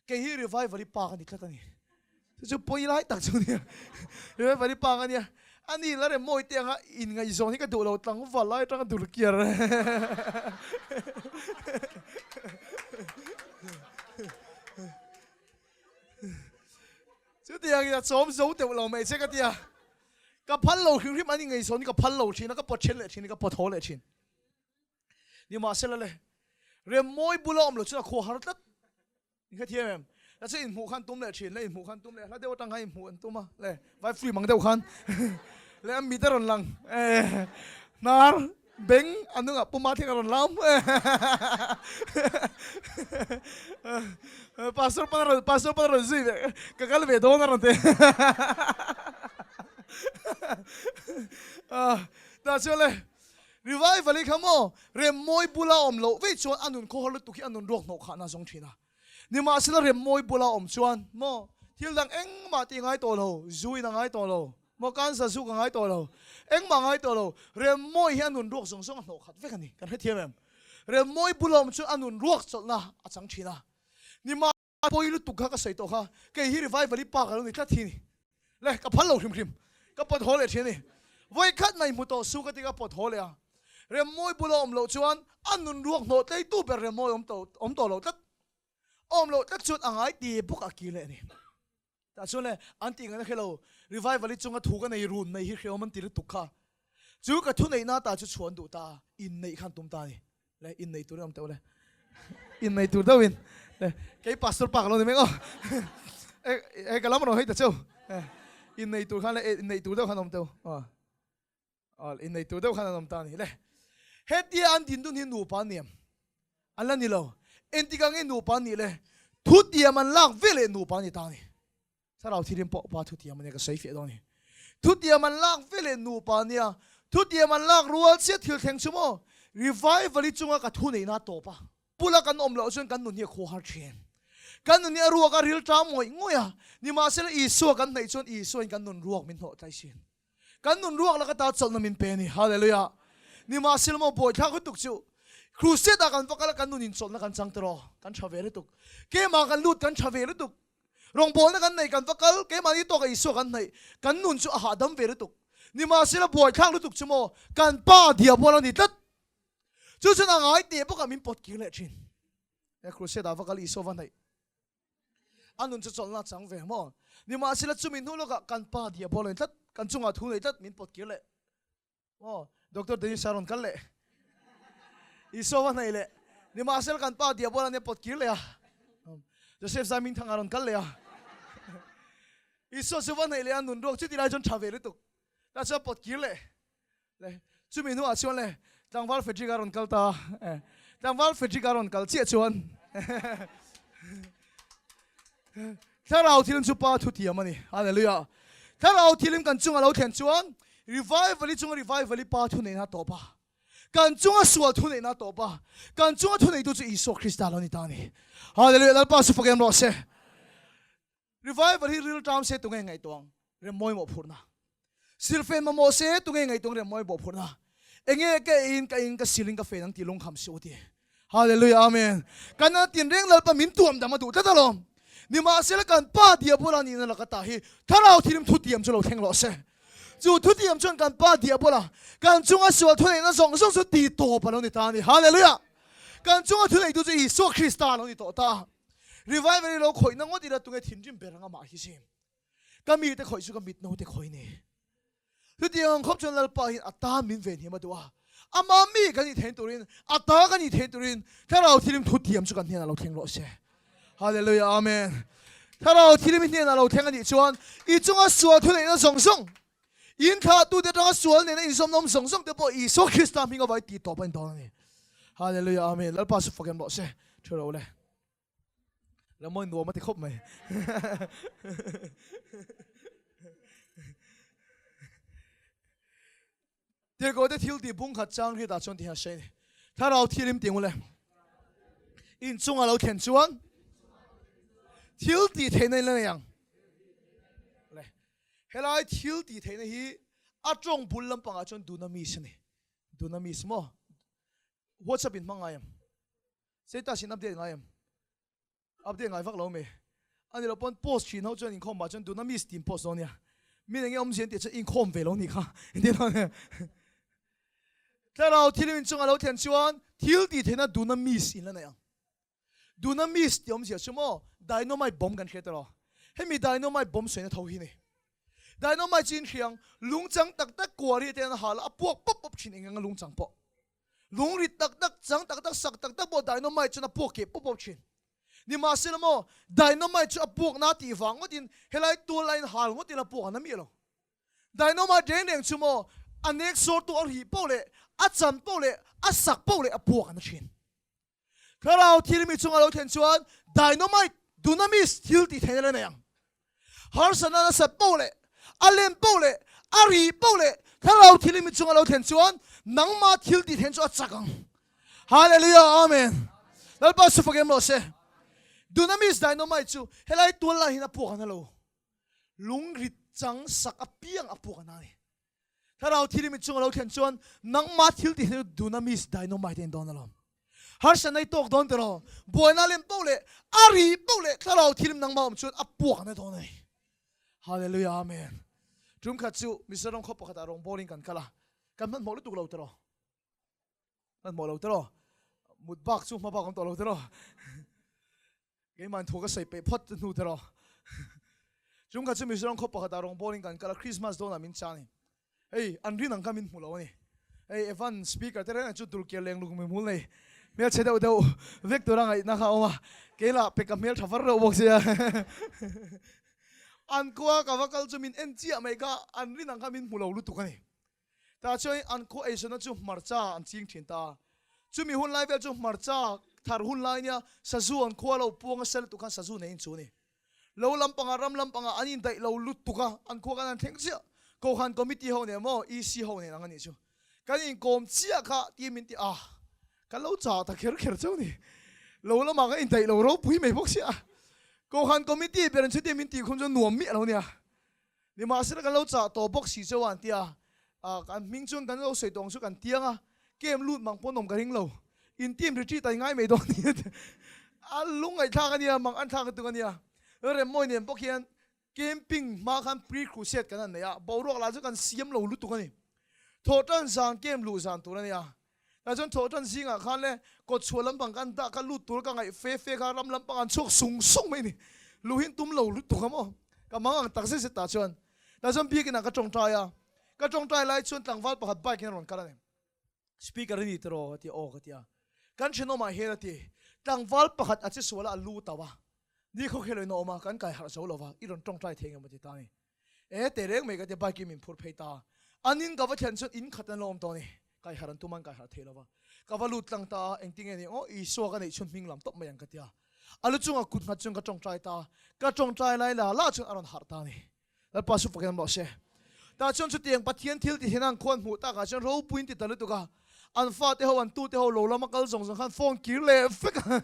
kei hi revival i pa ka ni tlat a ni. Chu chu pawi lai tak chu nia. Revival i pa ka nia. Ani la rem mawi te anga in ngaihzawn hi ka duh lo tlangval lai atanga dur kiar. Chutiang in a chawm zo deuh lo mai che ka tia. Ka phal lo hrim hrim an ingaihzawn hi ka phal lo thin a, ka pawt then leh thin a, ka pawt haw leh thin. Nimahsela le, Remmawi bula awm lo chuan a khua har tlat. In hrethiam em? La chu inhmuh khan tum leh thin, la inhmuh khan tum leh, hla deuh atang khan inhmuh an tum a, le vai free mang deuh khan le a mit a rawn lang, hnar, beng a nungah puma thleng a rawn lam. Pastor pan a rawn, pastor pan a rawn zui ve, ka kal ve dawn a rawn ti. Tah chuan le, Revival hi kha maw Remmawi bula awm loh vei chuan a nun khawhar lutuk hi a nun ruak hnawh khahna a zawng thin a. Nimahsela Remmawi bula awm chuan maw thil dang engmah tih ngai tawh lo, zu in a ngai tawh lo, maw cancer zuk a ngai tawh lo, engmah a ngai tawh lo, Remmawi hi a nun ruak zawng zawng a hnawh khat vek a ni. Kan hrethiam em? Remmawi bula awm chuan a nun ruak chawlhna a chang thin a. Nimah. A pawi lutuk kha ka sawi tawh kha, kei hi revival i pa ka lo ni tlat hi ni. Le, ka phal lo hrim hrim, ka pawt haw leh thin a ni. Vawi khat mai hmu tawh su ka ti ka pawt haw leh a. Remmawi bula awm loh chuan a nun ruak hnawh tleitu ber Remmawi awm tawh awm tawh lo tlat. Awm loh tlat chuan a ngai ti bawk a kir leh a ni. Tah chuan le, an tih ngaihna hre lo, revival i chunga thu ka nei run mai hi hreawm an ti lutuk kha. Chu ka thuneihna ta chu chhuan duh ta a, inneih khan tum ta a ni. Le, innei turin awm teuh le. Innei tur deuhin. Le, kei pastor pa ka lo ni mek aw. E, e, ka lam rawn hawi ta cheu. Innei tur khan le, innei tur deuh khan awm teuh. Aw. Aw, innei tur deuh khan an awm ta a ni. Le, hetia an din dun hi nupa an ni em? An la ni lo. Engtik ang nge nupa an nih le? Thutiam an lak ve leh nupa an ni ta a ni. Thlarau thirim pawh pa thutiam a nia ka sawi fiah dawn a ni. Thutiam an lak ve leh nupa nia thutiam an lak rual chiah thil thleng chu maw revival i chunga ka thu neihna a tawp a. Bula kan awm loh chuan kan nun hi a khuahar thin. Kan nun hi a ruak a ril ṭam ngawih ngawih a, nimahsela Isua kan hnaih chuan Isuain kan nun ruak min hnawh tlai thin. Kan nun ruak laka ta chawlhna min pe a ni. Hallelujah! Nimahsela maw buaithlak lutuk chu Crusade ah kan va kal a kan nun in chawlhna kan chang tiraw? Kan tha ve lutuk. Keimah kan lut kan tha ve lutuk. Rawngbawlna kan nei kan va kal, keimahni tawka Isua kan hnaih, kan nun chu a hahdam ve lutuk. Nimahsela buaithlak lutuk chu maw kan pa diabola ni tlat. Chu chuan a ngai teh bawkah min pawt kir leh thin. He crusade ah va kal Isua va hnaih. A nun chu chawlhna a chang ve maw? Nimahsela chumi hnu lawkah kan pa diabola ni tlat, kan chungah thu nei tlat min pawt kir leh. Maw Doctor Dennis a rawn kal leh. Isua va hnaih leh. Nimahsela kan pa diabola nia pawt kir leh a. Joseph Zaimingthanga a rawn kal leh a. Isua chu va hnaih leh a nun ruak chuti lai chuan tha ve lutuk. Tah chuan pawt kir leh. Le chumi hnuah chuan le tlangval Frederick a rawn kal ta a. Tlangval Frederick a rawn kal chiah chuan Thlarau thilim chu Pa thutiam a ni. Hallelujah. Thlarau thilim kan chunga lo thlen chuan revival i chunga revival i Pa thuneihna tawp a. Kan chunga sual thuneihna tawp a. Kan chunga thuneitu chu Isua Krista lo ni ta a ni. Hallelujah. Lalpa chu fak em rawh se. Revival hi rilṭam se tunge ngaihtuah ang? Remmawi mawhphurhna. Silfen mamawh se tunge ngaihtuah ang remmawi mawhphurhna. Enge ka eiin ka in ka silin ka fen ang tih lungkham si u ti. Hallelujah Amen. Kan a tin reng Lalpa min tuam dam a duh tlat alawm. Nimahsela kan Pa Diabola nihna laka tah hi Thlarau thilim thutiam chu lo thleng rawh se. Chu thutiam chuan kan Pa Diabola kan chunga sual thuneihna zawng zawng chu ti tawp a lo ni ta a ni. Hallelujah. Kan chunga thuneitu chu Isua Krista a lo ni tawh ta. Revival hi lo khawihna ngawt ila tunge thinrim ber anga mah hi sin. Ka mite khawih chu ka mit naute khawih ni. Chutiang ang khawp chuan Lalpa hian a tan min venhim a duh a. Ama mi kan nih thein turin, a ta kan nih thein turin Thlarau Thilim thutiam chu kan hnenah lo thleng rawh se. Hallelujah Amen. Thlarau Thilim i hnenah lo thleng a nih chuan i chunga sual thuneihna zawng zawng, in thlahtute atanga sual nena inzawmnawm zawng zawng te pawh Isua Krista hming avai tih tawp a ni dawn a ni. Hallelujah Amen. Lalpa chu fakem rawh se. Thu ro le. Lamawi nuam a ti khawp mai. Tirhkoh te thil tih bung khat chang hi tah chuan ti hian a sawi a ni. Thlarau Thianghlim tih ngule. In chunga lo thlen chuan thil tih theihna in la nei ang. Le. Helai thil tih theihna hi a tawng bul lampangah chuan dunamis a ni. Dunamis maw? WhatsApp in hmang ngai em? Status in update ngai em? Update ngai vak lo mai. A ni lo pawn post thin ho chuan inkhawm ah chuan dunamis tih in post dawn nia. Mi eng nge awmzia an tih chuan inkhawm ve lo nih kha inti dawn nia. Thlarau thil inchung a lo thlen chuan thil tih theihna dunamis in la nei ang. Dunamis tih awmzia chu maw dynamite bomb kan hria tawh lo. Hemi dynamite bomb sawina tho hi ni. Dynamite chu in hria ang, lungchang tak tak kuari te an hal a, a puak pawp pawp thin eng eng a lungchang pawh. Lung rit tak tak, chang tak tak, sak tak tak pawh dynamite chuan a puak keh pawp pawp thin. Nimahsela maw, dynamite chu a puak na tih vang ngawtin helai tual a in hal ngawtin a puak an a miah lo. Dynamite reng reng chu maw, a nek sawrtu a rih poh leh, a chan poh leh, a sak poh leh a puak an a thin. Thlarau thil mi chunga lo thlen chuan dynamite, dunamis, thil tih theihna la nei ang. Harsatna nasat poh leh, a len poh leh, a rih poh leh thlarau thil mi chunga lo thlen chuan nangma thil tih theihna chu a chak ang. Hallelujah, Amen. Lalpa chu fak em rawh se. Dunamis dynamite chu helai tual lai hian a puak an a lo. Lungrit chang sak apiang a puak an a ni. Thlarau thil i chunga lo thlen chuan nangmah thil tih hi dunamis dynamite a in dawn alawm. Harsatna i tawk dawn tiraw? Buaina lem poh leh a ri poh leh thlarau thil nangmah awm chuan a puak na dawn a ni. Hallelujah Amen. Tum khat chu Mizoram khaw pakhatah rawngbawlin kan kal a, kan hmanhmawh lutuk lo tiraw? Hmanhmawh lo tiraw? Mut bak chu hma bak awm tawh lo tiraw? Keimah in thu ka sawi peih phawt hnu tiraw? Chung kha chu Mizoram khaw pakhatah rawngbawlin kan kal a, Christmas dawnah min chang a ni. Hei, an rin ang kha min hmu lo a ni. Hei, Evan speaker te reng reng chu dulkiar leng lung mihmul nei hmelchhe deuh deuh vek tura ngaihna kha a awm a, kei lah peka hmel tha var reuh bawk sia. An khua ka va kal chu min en chiah mai kha, an rin ang kha min hmu lo lutuk a ni. Tah chuan an khaw eizawnna chu hmarcha an ching thin ta. Chumi hun lai vel chu hmarcha thar hun lai nia sazu an khua lo puang a sel lutuk khan sazu nei in chu a ni. Lo lampangah ram lampangah an indaih lo lutuk a, an khua khan an thleng chiah. Kohhran committee ho nen maw EC ho nen ang a nih chu. Kan inkawm chiah kha tiin min ti a, ka lo chah ta kher kher cheu ni. Lo lamah kan indaih lo ropui mai bawk sia. Kohhran committee ber in chutia min tih khum chu nuam miah lo nia. Nimahsela kan lo chah tawh bawk si cheu a an ti a, kan hming chuan kan lo sawi tawh ang chu kan tiang a, camp lut mang pawn awm ka ring lo, in team retreat a i ngai mai dawn ni a ti. A lungngaihthlak a nia, mang an thlak lutuk a nia. Remmawi nen bawk hian camping hma khan pre-crusade kan han nei a, boruak lah chu kan siam lo lutuk a ni. Thawhtan zan camp luh zan tur a nia, Tah chuan thawhtan zingah khan le kawtchhuah lampang kan dah kha lut tur ka ngaih fe fe kha ram lampang an chhuak sung sung mai ni. Luhin tum lo lutuk a maw? Ka mang ang tak zet zet tah chuan. Tah chuan biakinah ka tawngtai a, ka tawngtai lai chuan tlangval pakhat bike in a rawn kal a ni. Speaker i ni tiraw? Ka ti a, aw ka ti a. Kan thenawmah hian a ti, tlangval pakhat a che sual a, a lu tauh a, ni khawkheloin a awm a, kan kai harh zo lo va, i rawn tawngtai thei engemaw ti ta a ni. E teh reng mai ka tia bike in min phur phei ta. An in ka va thlen chuan in khat an lo awm tawh a ni. Kai harh an tum an kai harh thei lo va. Ka va lut tlang ta a, engtin nge ni aw Isua ka neih chhun hming lam tawp mai ang ka tia. A lu chungah kut nghat chuan ka tawngtai ta a, ka tawngtai lai la la chuan a rawn harh ta a ni. Lalpa chu fakin awm rawh se. Tah chuan chutiang Pathian thil ti hian an khuan hmuh takah chuan ropuiin ti ta lutuk a, an fate ho an tute ho lo lama kal zawng zawng khan phone kir leh vek a,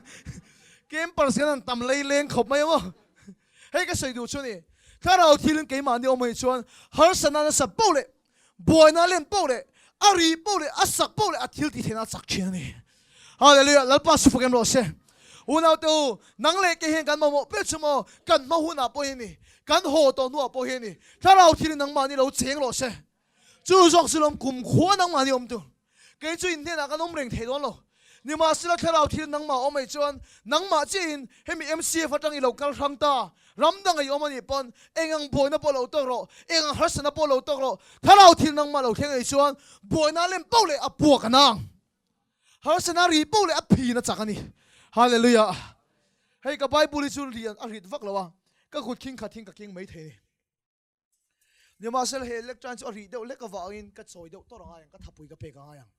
campers hian an tam lei leng khawp mai ang aw. Hei ka sawi duh chu ni, thlarau thilin keimahni awm anih chuan harsatna nasa poh leh buaina len poh leh a ri poh leh a sak poh leh a thil tih theihna a chak thin a ni. Hallelujah! Lalpa chu fak em rawh se. Unaute u, nang leh kei hian kan mamawh ber chu maw? Kan hma hunah pawh hi a ni, kan haw tawh hnuah pawh hi a ni. Thlarau thilin nangmahni lo cheng rawh se. Chu zawk chu lawm kumkhua nangmahni awm tur. Kei chu in hnenah kan awm reng thei dawn lo. Nimahsela thlarau thil nangmah awm ei chuan nangmah chiahin hemi MCF atang i lo kal hrang ta, ram dang ei awm a nih pawn eng ang buaina pawh lo tawk rawh, eng ang harsatna pawh lo tawk rawh, thlarau thil nangmah lo thleng ei chuan buaina lem poh leh a puak a nang. Harsatna ri poh leh a phin a chak a ni. Hallelujah! Hei ka Bible hi chu lian a rit vak lo a, ka kut khing khat hin ka keng mai thei a ni. Nimahsela he lectern chu a rih deuh lek avangin ka chawi deuh tawrh a ngai ang, ka thapui ka pek a ngai ang.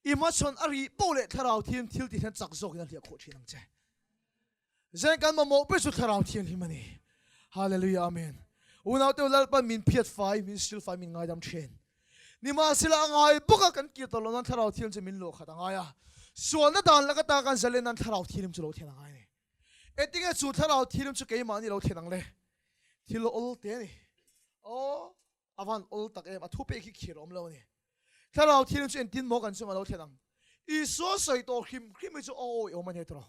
I hmachhawn a rih poh leh Thlarau Thianghlim thil tih hian chak zawkin a hliah khawh thin ang che. Zen kan mamawh ber chu Thlarau Thianghlim a ni. Hallelujah Amen. Unaute Lalpan min phiat fai, min sil fai, min ngaidam thin. Nimahsela a ngai bawk a kan kir tawh loh nan Thlarau Thianghlim chu min luah khat a ngai a. Sualna dan laka ta kan zalen nan Thlarau Thianghlim chu lo thlen a ngai a ni. Engtinge chu Thlarau Thianghlim chu keimahni lo thlen ang le? Thil awl te a ni. Aw, a van awl tak em, a thupek hi khir a awm lo a ni. Thlarau Thianghlim chu engtin maw kan chungah lo thlen ang? Isua sawi tawh hrim hrim hi chu a awiawm a ni tawh lo.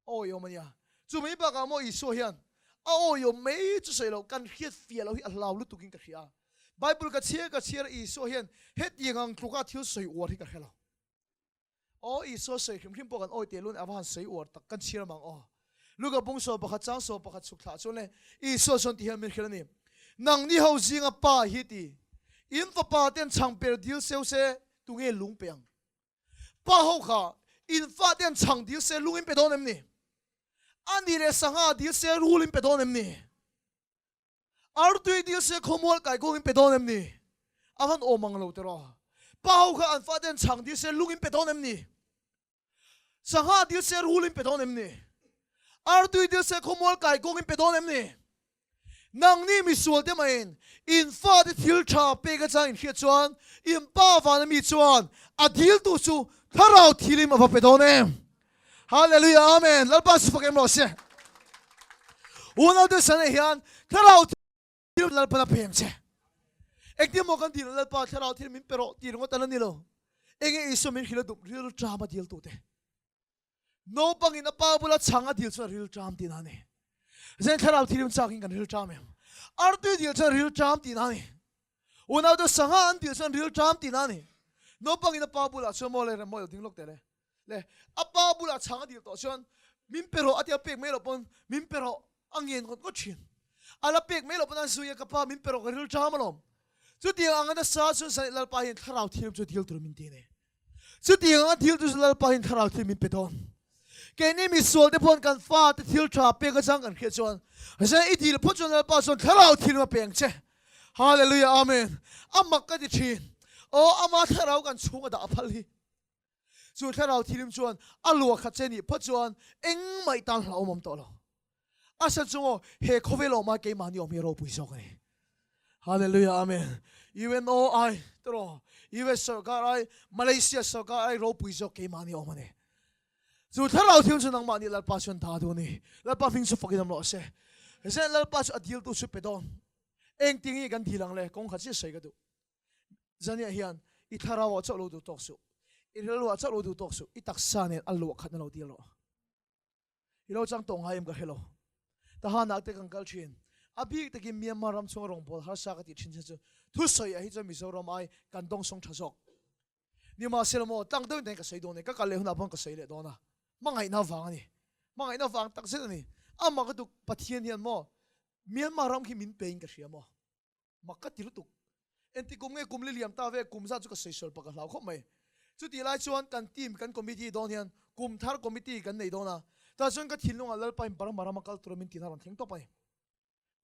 A awiawm a nia. Chu mai bakah maw Isua hian a awiawm mai chu sawi lo, kan hriat fiah lo hi a hlau lutukin ka hria. Bible ka chhiar ka chhiar a Isua hian hetiang ang tluka thil sawi uar hi ka hre lo. Aw Isua sawi hrim hrim pawh kan awi teh luan a va han sawi uar tak kan chhiar mang aw. Luka bung 11 chang 11 chhuk thlah chuan le Isua chuan ti hian min hrilh a ni. Nangni ho zinga pa hi ti, in fapa ten chhangper dil seu se tunge lung pe ang? Pa ho kha in fate an chhang dil se lung in pe dawn em ni? A ni leh sangha dil se rul in pe dawn em ni? Artui dil se khawmual kaikawng in pe dawn em ni? A van awm ang lo tiraw? Pa ho kha an fate an chhang dil se lung in pe dawn em ni? Sangha dil se rul in pe dawn em ni? Artui dil se khawmual kaikawng in pe dawn em ni? Nangni misualte maiin in fate thil tha pek atang in hriat chuan in Pa vana mi chuan a diltu chu Thlarau thilim a va pe dawn em. Hallelujah Amen Lalpa chu fak em rawh se. Unaute sanah hian Thlarau thil Lalpan a pe ang che. Engtin maw kan dil Lalpa Thlarau thil min pe rawh tih ringawt a la ni lo. Enge Isua min hrilh a dup rilṭam a diltute. Naupangin a pa bula chhang a dil chuan rilṭam tihna a ni. Zen thlarau thirim chakin kan rilṭam em? Artui dil chuan rilṭam tihna a ni. Unaute sangha an dil chuan rilṭam tihna a ni. Naupangin a pa bulah chuan maw le rem maw lo ding lawk teh le. Le a pa bulah chhang a dil tawh chuan min pe rawh a tia pek mai loh pawn min pe rawh a ngen ngawt ngawt thin. A la pek mai loh pawn a zui a ka pa min pe rawh ka rilṭam alawm. Chutiang anga nasa chuan Zan Lalpa hian thlarau thirim chu dil tur min ti a ni. Chutiang anga thil chu Lalpa hian thlarau thil min pe dawn. Keini misual te paw'n kan fate thil tha pek atang kan hriat chuan, Zan i dil phawt chuan Lalpa chuan thlarau thil a pe ang che. Hallelujah Amen. A mak ka ti thin. Aw ama thlarau kan chhung a dah a phal hi. Chu thlarau thilim chuan a luah khat che nih phawt chuan engmah i tan hlauhawm awm tawh lo. A sa chung aw, he khawvel awm ai keimahni awm hi ropui zawk a ni. Hallelujah Amen. UNO ai tiraw, US sorkar ai, Malaysia sorkar ai ropui zawk keimahni awm a ni. Chu thlarau thil chu nangmahni Lalpa chuan dah duh a ni. Lalpa hming chu fakin awm rawh se. Zen Lalpa chu a diltu chu pe dawn. Engtin nge kan dil ang le? Kawng khat chiah sawi ka duh. Zaniah hian i thlarau ah chauh lo duh tawk suh. I rilru ah chauh lo duh tawk suh. I taksa nen a luah khatna lo dil rawh. I lo chang tawh ngai em ka hre lo. Tahanak te kan kal thin. A bik takin Myanmar ram chhunga rawngbâwl harsa ka tih thin chin chu thusawi ah hi chuan Mizoram ai kan dawngsawng tha zawk. Nimahsela maw tlang deuhin tahin ka sawi dawn e, ka kal leh hunah pawn ka sawi leh dawn a. Hmangaihna vang a ni. Hmangaihna vang takzet a ni. Amah ka tuk Pathian hian maw Myanmar ram khi min pe in ka hria maw. Mak ka ti lutuk. Engti kum nge kum li liam ta ve kum zat chu ka sawisawl pah ka hlau khawp mai. Chutih lai chuan kan team kan committee dawn hian kum thar committee kan nei dawn a, tah chuan ka thinlungah Lalpa in Burma rama kal tura min tihna rawn thleng tawp a ni.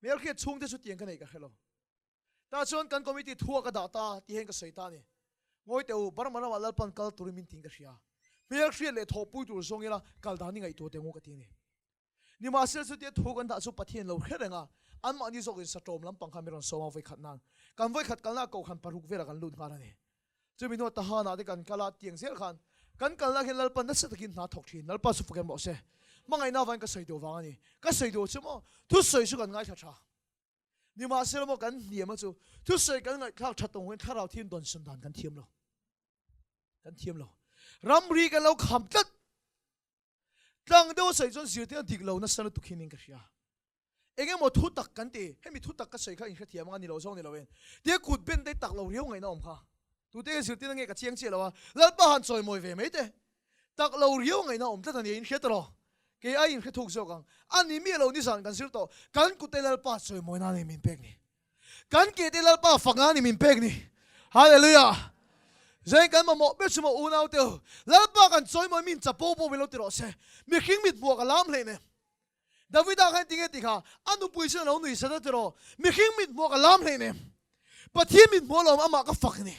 Hmelhriat chhungte chu tiang ka neih ka hre lo. Tah chuan kan committee thua ka dah ta tih hian ka sawi ta a ni. Ngawi teh u, Burma ramah Lalpan kal turin min tiin ka hria. Hmelhriat leh thawhpui tur zawng ila kal dan i ngaihtuah teh ngu ka ti a ni. Nimahsela chutia thu kan dah chu Pathian lo hre reng a, anmahni zawkin satawm lampang kha mi rawn sawm a vawikhat nan. Kan vawikhat kalna kohhran paruk velah kan lut nghal a ni. Chumi hnuah Tahanah te kan kal a, tiang zel khan kan kalna hian Lalpa nasa takin hna thawk thin. Lalpa chu fak em rawh se. Hmangaihna avangin ka sawi duh vang a ni. Ka sawi duh chu maw? Thusawi chu kan ngaithla tha. Nimahsela maw kan hniam a chu thusawi kan ngaihthlak that tawng hian thlarau thiam dawnsawn dan kan thiam lo. Kan thiam lo. Ramri kan lo kham tlat. Tlang deuh a sawi chuan zirtir a dik lo nasa lutuk hian in ka hria. Eng emaw thu tak kan ti, hemi thu tak ka sawi kha inhrethiam anga ni lo zawng ni lo in. Tia kut ben te tak lo riau ngaihna awm kha. Tute hian zirtir a nge ka chiang chiah lo a, Lalpa han chawimawi ve mai te. Tak lo riau ngaihna awm tlat a nia, inhria ta rawh. Kei ai inhre thuk zawk ang. A ni miah lo nizan kan zir tawh, kan kut te Lalpa chawimawi nan a ni min pek ni. Kan ke te Lalpa fak nan i min pek ni. Hallelujah. Zain kan mamawh ber chu maw unau te u. Lalpa kan chawimawi min chapo pawh min lo ti rawh se. Mihring mit hmuh ka lam hleih ne. Davida khan tinge ti kha a nupui chuan a lo nui sat a ti rawh. Mihring mit hmuh ka lam hleih ne. Pathian mit hmuh alawm amah ka fak ni.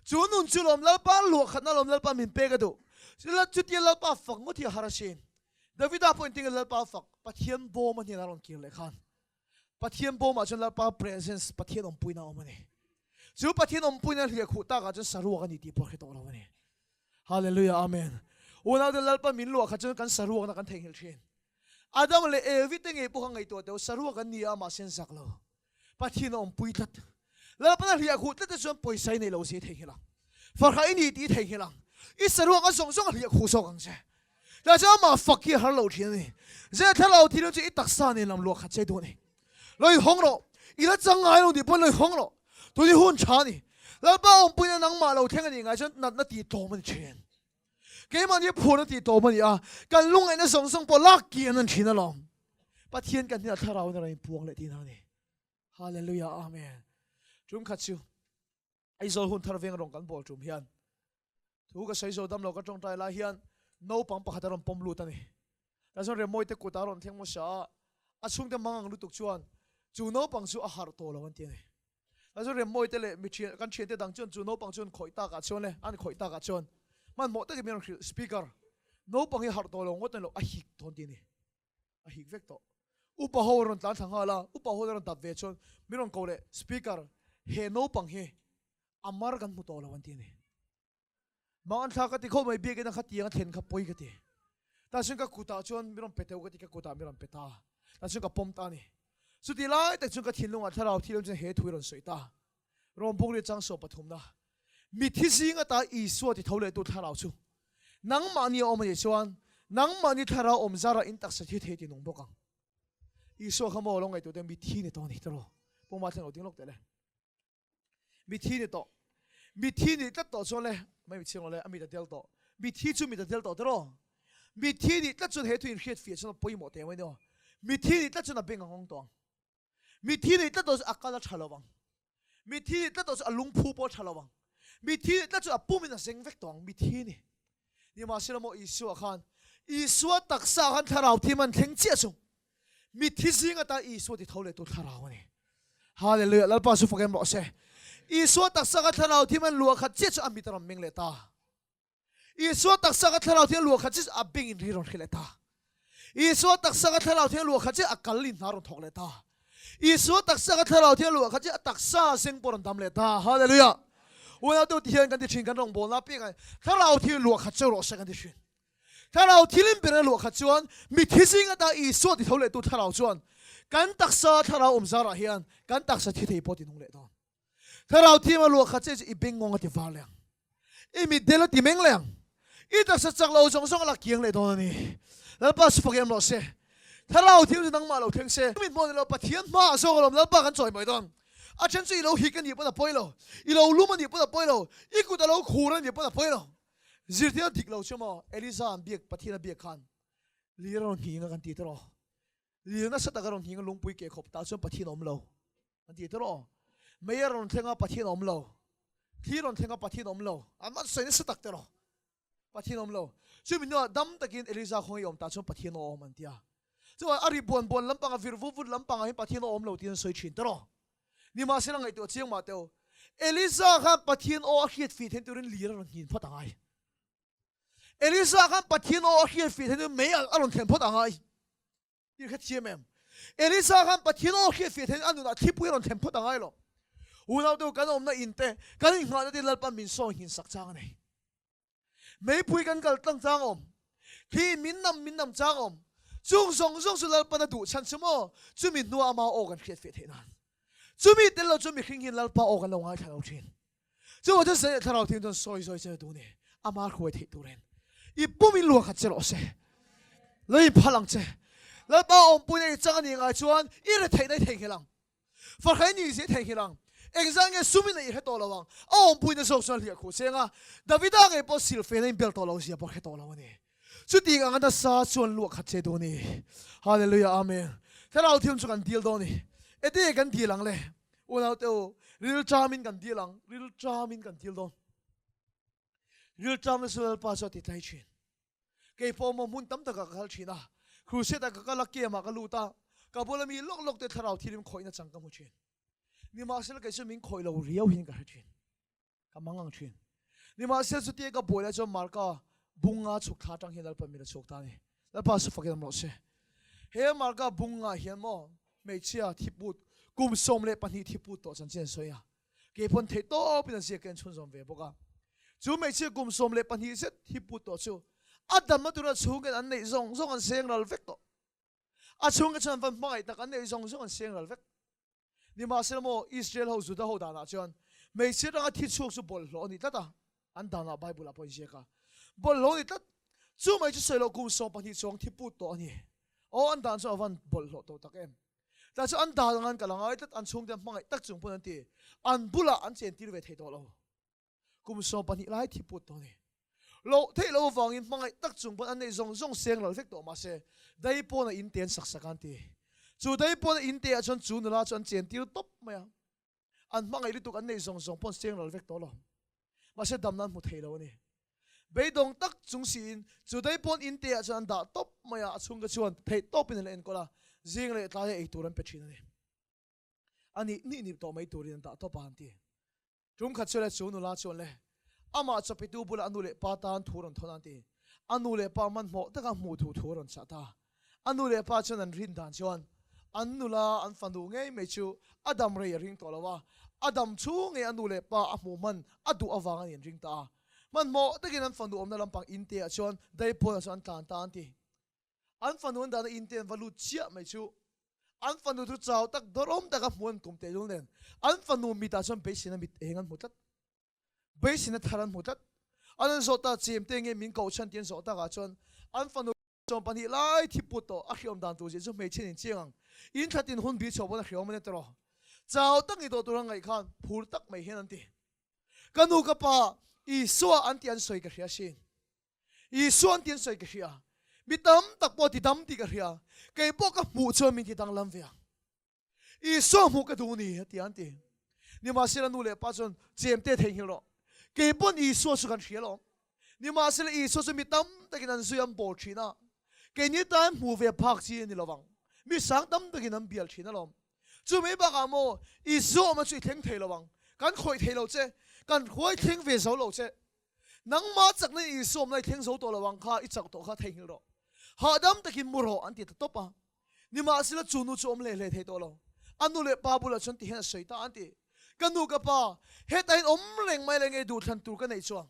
Chu nun chu lawm Lalpa luah khatna lawm Lalpa min pek a duh. Chutia Lalpa fak ngawt hi a har asin. Davida pawhin tinge Lalpa fak Pathian bawm a hnenah a rawn kir leh khan. Pathian bawmah chuan Lalpa presence, Pathian awmpuina a awm a ni. Chu Pathian awmpuina hliah khuh takah chuan saruak a ni tih pawh a hre tawh lo a ni. Hallelujah Amen. Unaute Lalpa min luah kha chuan kan saruakna kan theihnghilh thin. Adam leh Evi te ngei pawh kha ngaihtuah teh u, saruak an ni a mahse an zak lo. Pathian a awmpui tlat. Lalpan a hliah khuh tlat te chuan pawisa i neih lo zia i theihnghilh ang. Farha i ni tih i theihnghilh ang. I saruak a zawng zawng a hliah khuh zawk ang che. Tah chuan amah fak hi a har lo thin a ni. Zia thlarau thil chu i taksa nen lam luah khat che duh a ni. Lo i hawng rawh. I la chang ngai lo tih pawn lo i hawng rawh. Tun hi hun tha a ni. Lalpa awmpuina nangmah lo thleng a nih ngai chuan natna tih tlawm a ni thin. Keimahni phurna tih tlawm a ni a, kan lungngaihna zawng zawng pawh lak kian an thin alawm. Pathian kan hnenah thlarau in a rawn inpuang leh tihna a ni. Hallelujah Amen. Tum khat chu Aizawl hun thar veng rawng kan bawl tum hian thu ka sawi zo dam lo ka tawngtai lai hian naupang pakhat a rawn pawm lut a ni. Tah chuan Remmawii te kut a rawn thleng hmasa a, a chhungte mang ang lutuk chuan chu naupang chu a harh tawh lo an ti a ni. Tah chuan Remmawii te leh mi thian kan thiante dang chuan chu naupang chu an khawih takah chuan le an khawih takah chuan hmanhmawh takin min rawn hrilh speaker naupang hi harh tawh lo ngawt a ni lo a hik dawn ti a ni. A hik vek tawh. Upa ho a rawn tlan thla nghal a, upa ho a rawn dap ve chuan min rawn ko leh speaker he naupang hi a mar kan hmu tawh lo an ti a ni. Mang an thla ka ti khawp mai biakin a kha tiang a thlen kha pawi ka ti. Tah chuan ka kutah chuan min rawn pe teuh ka ti ka kutah min rawn pe ta. Tah chuan ka pawm ta a ni. Chuti lai tak chuan ka thinlungah thlarau thil awm chuan he thu hi rawn sawi ta. Rawng buk ri chang sawm pathumna. Mithi zing ata Isua ti tho lehtu thlarau chu nangmahni a awm a nih chuan nangmahni thlarau awm zarah in taksa thi thei ti nung bawk ang. Isua kha maw lo ngaihtuah teh mithi ni tawh a ni tiraw? Pawma thleng lo ding lawk teh le. Mithi ni tawh. Mithi nih tlat tawh chuan le, mai mi chhiang lo le, a mit a del tawh. Mithi chu mit a del tawh tiraw? Mithi nih tlat chuan he thu inhriat fiah chuan a pawimawh teh mai nia. Mithi nih tlat chuan a beng a ngawng tawh ang. Mithi nih tlat tawh chu a kal a tha lo ang. Mithi nih tlat tawh chu a lungphu pawh a tha lo ang. Mithi nih tlat chu a pumin a zeng vek tawh ang. Mithi ni. Nimahsela maw Isua khan Isua taksa khan thlarau thim an thleng chiah chu mithi zing ata Isua ti tho leh tu thlarau a ni. Hallelujah Lalpa chu fak em rawh se. Isua taksa kha thlarau thim an luah khat chiah chu a mit a rawn meng leh ta. Isua taksa ka thlarau thiang luah khat chiah a beng in ri rawn hrilh leh ta. Isua taksa ka thlarau thiang luah khat chiah a kal in hna rawn thawk leh ta. Isua taksa ka thlarau thiang luah khat chiah a taksa seng pawh rawn dam leh ta. Hallelujah. Unau te ti hian kan ti thin kan rawngbawlna piang ah thlarau thiang luah khat cheu rawh se kan ti thin. Thlarau thilin ber a luah khat chuan mithi zing ata Isua ti tho leh tu thlarau chuan kan taksa thlarau awm zarah hian kan taksa thi thei pawh ti nung leh dawn. Thlarau thiam a luah khat che chu i bengngawng a ti var leh ang. I mitdel a ti meng leh ang. I taksa chak lo zawng zawng a la kiang leh dawn a ni. Lalpa chu fak em rawh se. Thlarau thiam chu nangmah lo thleng se. Min hmuh ni lo Pathian hmaah zawk alawm Lalpa kan chawi mai dawn. A then chu i lo hik a nih pawn a pawi lo. I lo lum a nih pawn a pawi lo. I kut a lo khur a nih pawn a pawi lo. Zirtir dik lo chu maw Eliza an biak Pathian a biak khan lir a rawn nghing a kan ti tawh. Lir nasa tak a rawn nghing a lungpui keh khawp tah chuan Pathian a awm lo an ti tawh. Mei a rawn thleng a Pathian a awm lo. Thli rawn thleng a Pathian a awm lo. An man sawi nasa tak tawh. Pathian a awm lo. Chumi hnuah dam takin Eliza khawngaih awm tah chuan Pathian a awm an ti a. Chuan a ri buan buan lampang a vir vut vut lampangah hian Pathian a awm lo tiin an sawi thin tawh. Nimahsela ngaihtuah chiang mah teh u. Eliza khan Pathian aw a hriat fih theih turin lir a rawn nghin phawt angai. Elisa khan Pathian aw a hriat fih theih mei a rawn thlen phawt angai. Tih kha thiam em? Elisa khan Pathian aw hriat fih theih a nunah thlipui a rawn thlen phawt angai lo. Unau te kan awmna in te, kan inghahna te Lalpa min sawi nghin sak chang a nei. Meipui kan kal tlang chang awm. Thli min nam min nam chang awm. Chung zawng zawng chu Lalpan a duh chhan chu maw? Chumi hnuah ama aw kan hriat fih theih nan. Chumi tel lo chu mihring hian Lalpa aw kan lo ngaithla lo thin. Chuvang chuan Satan leh Thlarau Thianghlim chuan sawi zawi che duh ni, ama hruai theih turin i pum in luah khat che rawh se. Lo in phal ang che. Lalpa awmpuina i chang a nih ngai chuan i re theihna i theihnghilh ang. Farha i nih zia i theihnghilh ang. Engzah nge sum in a i hre tawh lo ang. A awmpuina zawk chuan a hliah khuh cheng a. Davida ngei pawh silfena in bel tawh lo zia pawh a hre tawh lo a ni. Chutiang anga nasa chuan luah khat che duh a ni. Hallelujah Amen. Thlarau Thianghlim chu kan dil dawn a ni. Ete kan dil ang le. Unaute u, rilṭamin kan dil ang, rilṭamin kan dil dawn. Rilṭamna chu Lalpa chu a ti tlai ṭhin. Kei pawh maw hmun tam takah ka kal ṭhin a, crusade ah ka kal a, camp ah ka lut a, ka bula mi lawk lawk te thlarau thilim khawihna chang ka hmu ṭhin. Nimahsela kei chu min khawih lo riau hian ka hre ṭhin. Ka mang ang thin. Nimahsela chutia ka buai lai chuan Marka bunga chhuk thla atang hian Lalpa min a chhuak ta a ni. Lalpa chu fakin awm rawh se. He Marka bungah hian maw hmeichhia thiput kum 12 thiput tawh chanchin an sawi a. Kei pawn theih tawpin an ziak ka inchhunzawm ve bawk a. Chu hmeichhia kum 12 zet hi put tawh chu a damna tura chhungin an neih zawng zawng an seng ral vek tawh. A chhungte chuan an van hmangaih tak an neih zawng zawng an seng ral vek. Nimahsela maw Israel ho Juda ho danah chuan hmeichhia atanga thi chhuak chu bawlhhlawh a ni tlat a, an danah Bible ah pawh a inziak a, bawlhhlawh a ni tlat. Chu mai chu sawi loh kum 12 chuang thi put tawh a ni. Aw an dan chu a van bawlhhlawh tawh tak em. Tah chuan an dan anga an kal a ngai tlat, an chhungte an hmangaih tak chung pawn an ti, an bulah an chentir ve thei tawh lo. Kum 12 lai thi put tawh a ni. Loh theih loh avangin hmangaih tak chung pawn an neih zawng zawng seng ral vek tawh mahse dai pawn a inte an sak sak a an ti. Chu dai pawn a inte ah chuan chu nula chu an chentir tawp mai a. An hmangaih lutuk an neih zawng zawng pawn seng ral vek tawh lo. Mahse damna an hmu thei lo a ni. Beidawng tak chung siin chu dai pawn inte ah chuan an dah tawp mai a, a chhungte chuan theih tawpin an la enkawl a, zing leh tlaia ei tur an pe thin a ni. A nih nih nih tawh mai turin an dah tawp a an ti. Tum khat chu le chu nula chuan le amah chawpitu bulah a nu leh pa tan thu rawn thawn a an ti. A nu leh pa hmanhmawh taka hmuh thu thu a rawn chah ta. A nu leh pa chuan an rin dan chuan an nula an fanu ngei mai chu a dam rei a ring tawh lo a, a dam chhung ngei a nu leh pa a hmuh hman a duh avang a ni an ring ta a. Hmanhmawh takin an fanu awmna lampang in te ah chuan daipawn ah chuan an tlan ta an ti. An fanu an dahna in te an va lut chiah mai chu an fanu chu chau tak dawrhawm taka hmuh an tum tehlul nen an fanu mitah chuan beiseina mit eng an hmu tlat. Beiseina thar an hmu tlat. An an zawh ta chem te nge min koh chhan tih an zawh takah chuan an fanu 12 lai thi put tawh a hriawm dan tur zia chu hmeichhe nen chiang ang. In thlatin hun bi chhuah pawn a hriawm a nia tawh. Chau tak ni tawh tur an ngaih khan phur tak mai hian an ti. Ka nu ka pa Isua an tih an sawi ka hria asin. Isua an tih an sawi ka hria. Mi tam tak pawh ti dam tih ka hria. Kei pawh ka hmuh chuan min ti danglam ve ang. Isua hmuh ka duh ni a ti an ti. Nimahsela nu leh pa chuan chemte theihnghilh rawh. Kei pawn Isua chu kan hria lo. Nimahsela Isua chu mi tam takin an zui an bawl thin a. Keini tan hmuh ve phak chi a ni lovang. Mi sang tam takin an bial thin alawm. Chu mai bakah maw Isua awmna chu i thleng thei lo ang. Kan khawih thei lo che. Kan hruai thleng ve zo lo che. Nangmah chakna in Isua awmna i thleng zo tawh lo ang kha i chak tawh kha theihnghilh rawh. Hahdam takin mu rawh an ti ta tawp a. Nimahsela chu nu chu awm hle hle thei tawh lo. A nu leh pa bulah chuan ti hian a sawi ta an ti. Ka nu ka pa, hetah hian awm reng mai la nge duhthlan tur ka neih chuang.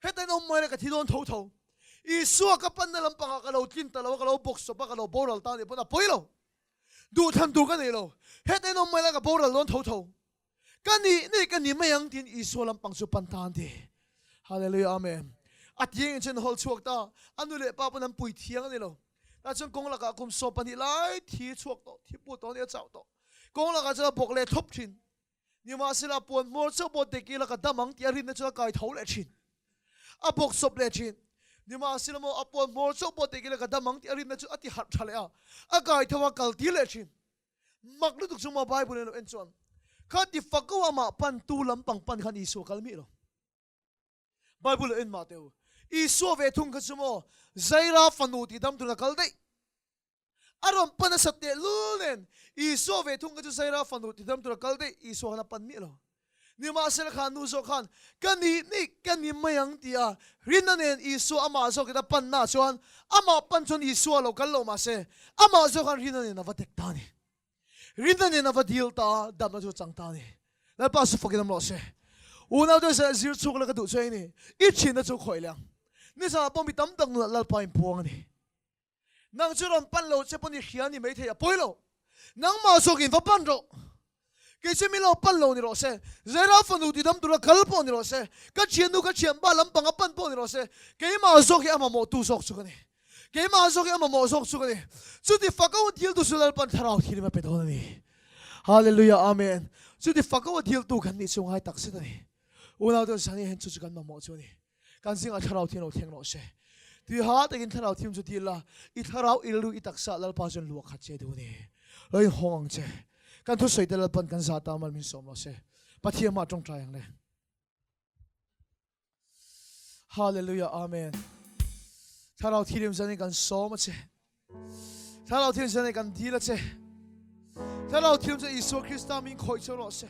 Hetah hian awm mai la ka thi dawn tho tho. Isua ka panna lampangah ka lo tlin ta lo a, ka lo bawk sawp a, ka lo boral ta anih pawn a pawi lo. Duhthlan tur ka nei lo. Hetah hian awm mai la ka boral dawn tho tho. Ka nih nih ka ni mai ang tiin Isua lampang chu pan ta an ti. Hallelujah Amen. A tiang in chuan hawl chhuak ta. A nu leh pa pawn an pui thiang a ni lo. Tah chuan kawng lakah kum 12 lai thi chhuak tawh, thi put tawh a ni a chauh tawh. Kawng lakah chuan a bawk leh thlawp thin. Nimahsela puan hmawr chauh pawh tek ila ka dam ang tih a rinna chuan a kai tho leh thin. A bawk sawp leh thin. Nimahsela maw a puan hmawr chauh pawh tek ila ka dam ang tih a rinna chu a ti harh tha leh a. A kai tho a kal tir leh thin. Mak lutuk chu maw Bible in a lo en chuan kha ti fako amah pan tu lampang pan khan Isua kal mih lo. Bible lo en mah teh u. Isua ve thung kha chu maw Zaira fanu tih dam tur a kal daih. A rawn pan a sat teh lul nen Isua ve thung kha chu Zaira fanu tih dam tur a kal daih Isua khan a pan miah lo. Nimahsela kha nu zawk khan ka nih nih ka ni mai ang ti a rinna nen Isua amah zawkin a panna chuan amah pan chuan Isua a lo kal lo mahse amah zawk khan rinna nen a va tek ta a ni. Rinna nen a va dil ta a, damna chu a chang ta a ni. Lalpa chu fakin awm rawh se. Unaute zir chhuk la ka duh chu hei ni, i thinna chu khawih leh ang. Nizanah pawh mi tam tak nunah Lalpa in puang a ni. Nang chu rawn pan lo che pawn i hria ni maithei a pawi lo. Nangmah zawkin va pan rawh. Kei chu min lo pan lo ni rawh se. Zaira fanu ti dam tura kal pawh ni rawh se. Ka thiannu ka thianpa lampang a pan pawh ni rawh se. Keimah zawk hi a mamawh tu zawk chu ka ni. Keimah zawk hi a mamawh zawk chu ka ni. Chuti fak ho dil tu chu Lalpan thlarau thilim a pe dawn a ni. Hallelujah Amen. Chuti fak ho dil tu kan nih chu ngai tak zet a ni. Unau te zan hian chu chu kan mamawh chu a ni. Kan zingah thlarau thiam lo thleng rawh se. Tuiha takin thlarau thiam chu dil la, i thlarau i rilru i taksa Lalpa chuan luah khat che duh a ni. Lo inhawng ang che. Kan thusawi te Lalpan kan zah ta mal min sawm rawh se. Pathian hmah tawngtai ang le. Hallelujah Amen. Thlarau thilim zanin kan sawm a che. Thlarau thilim zanin kan dil a che. Thlarau thilim chu Isua Krista min khawih chu rawh se.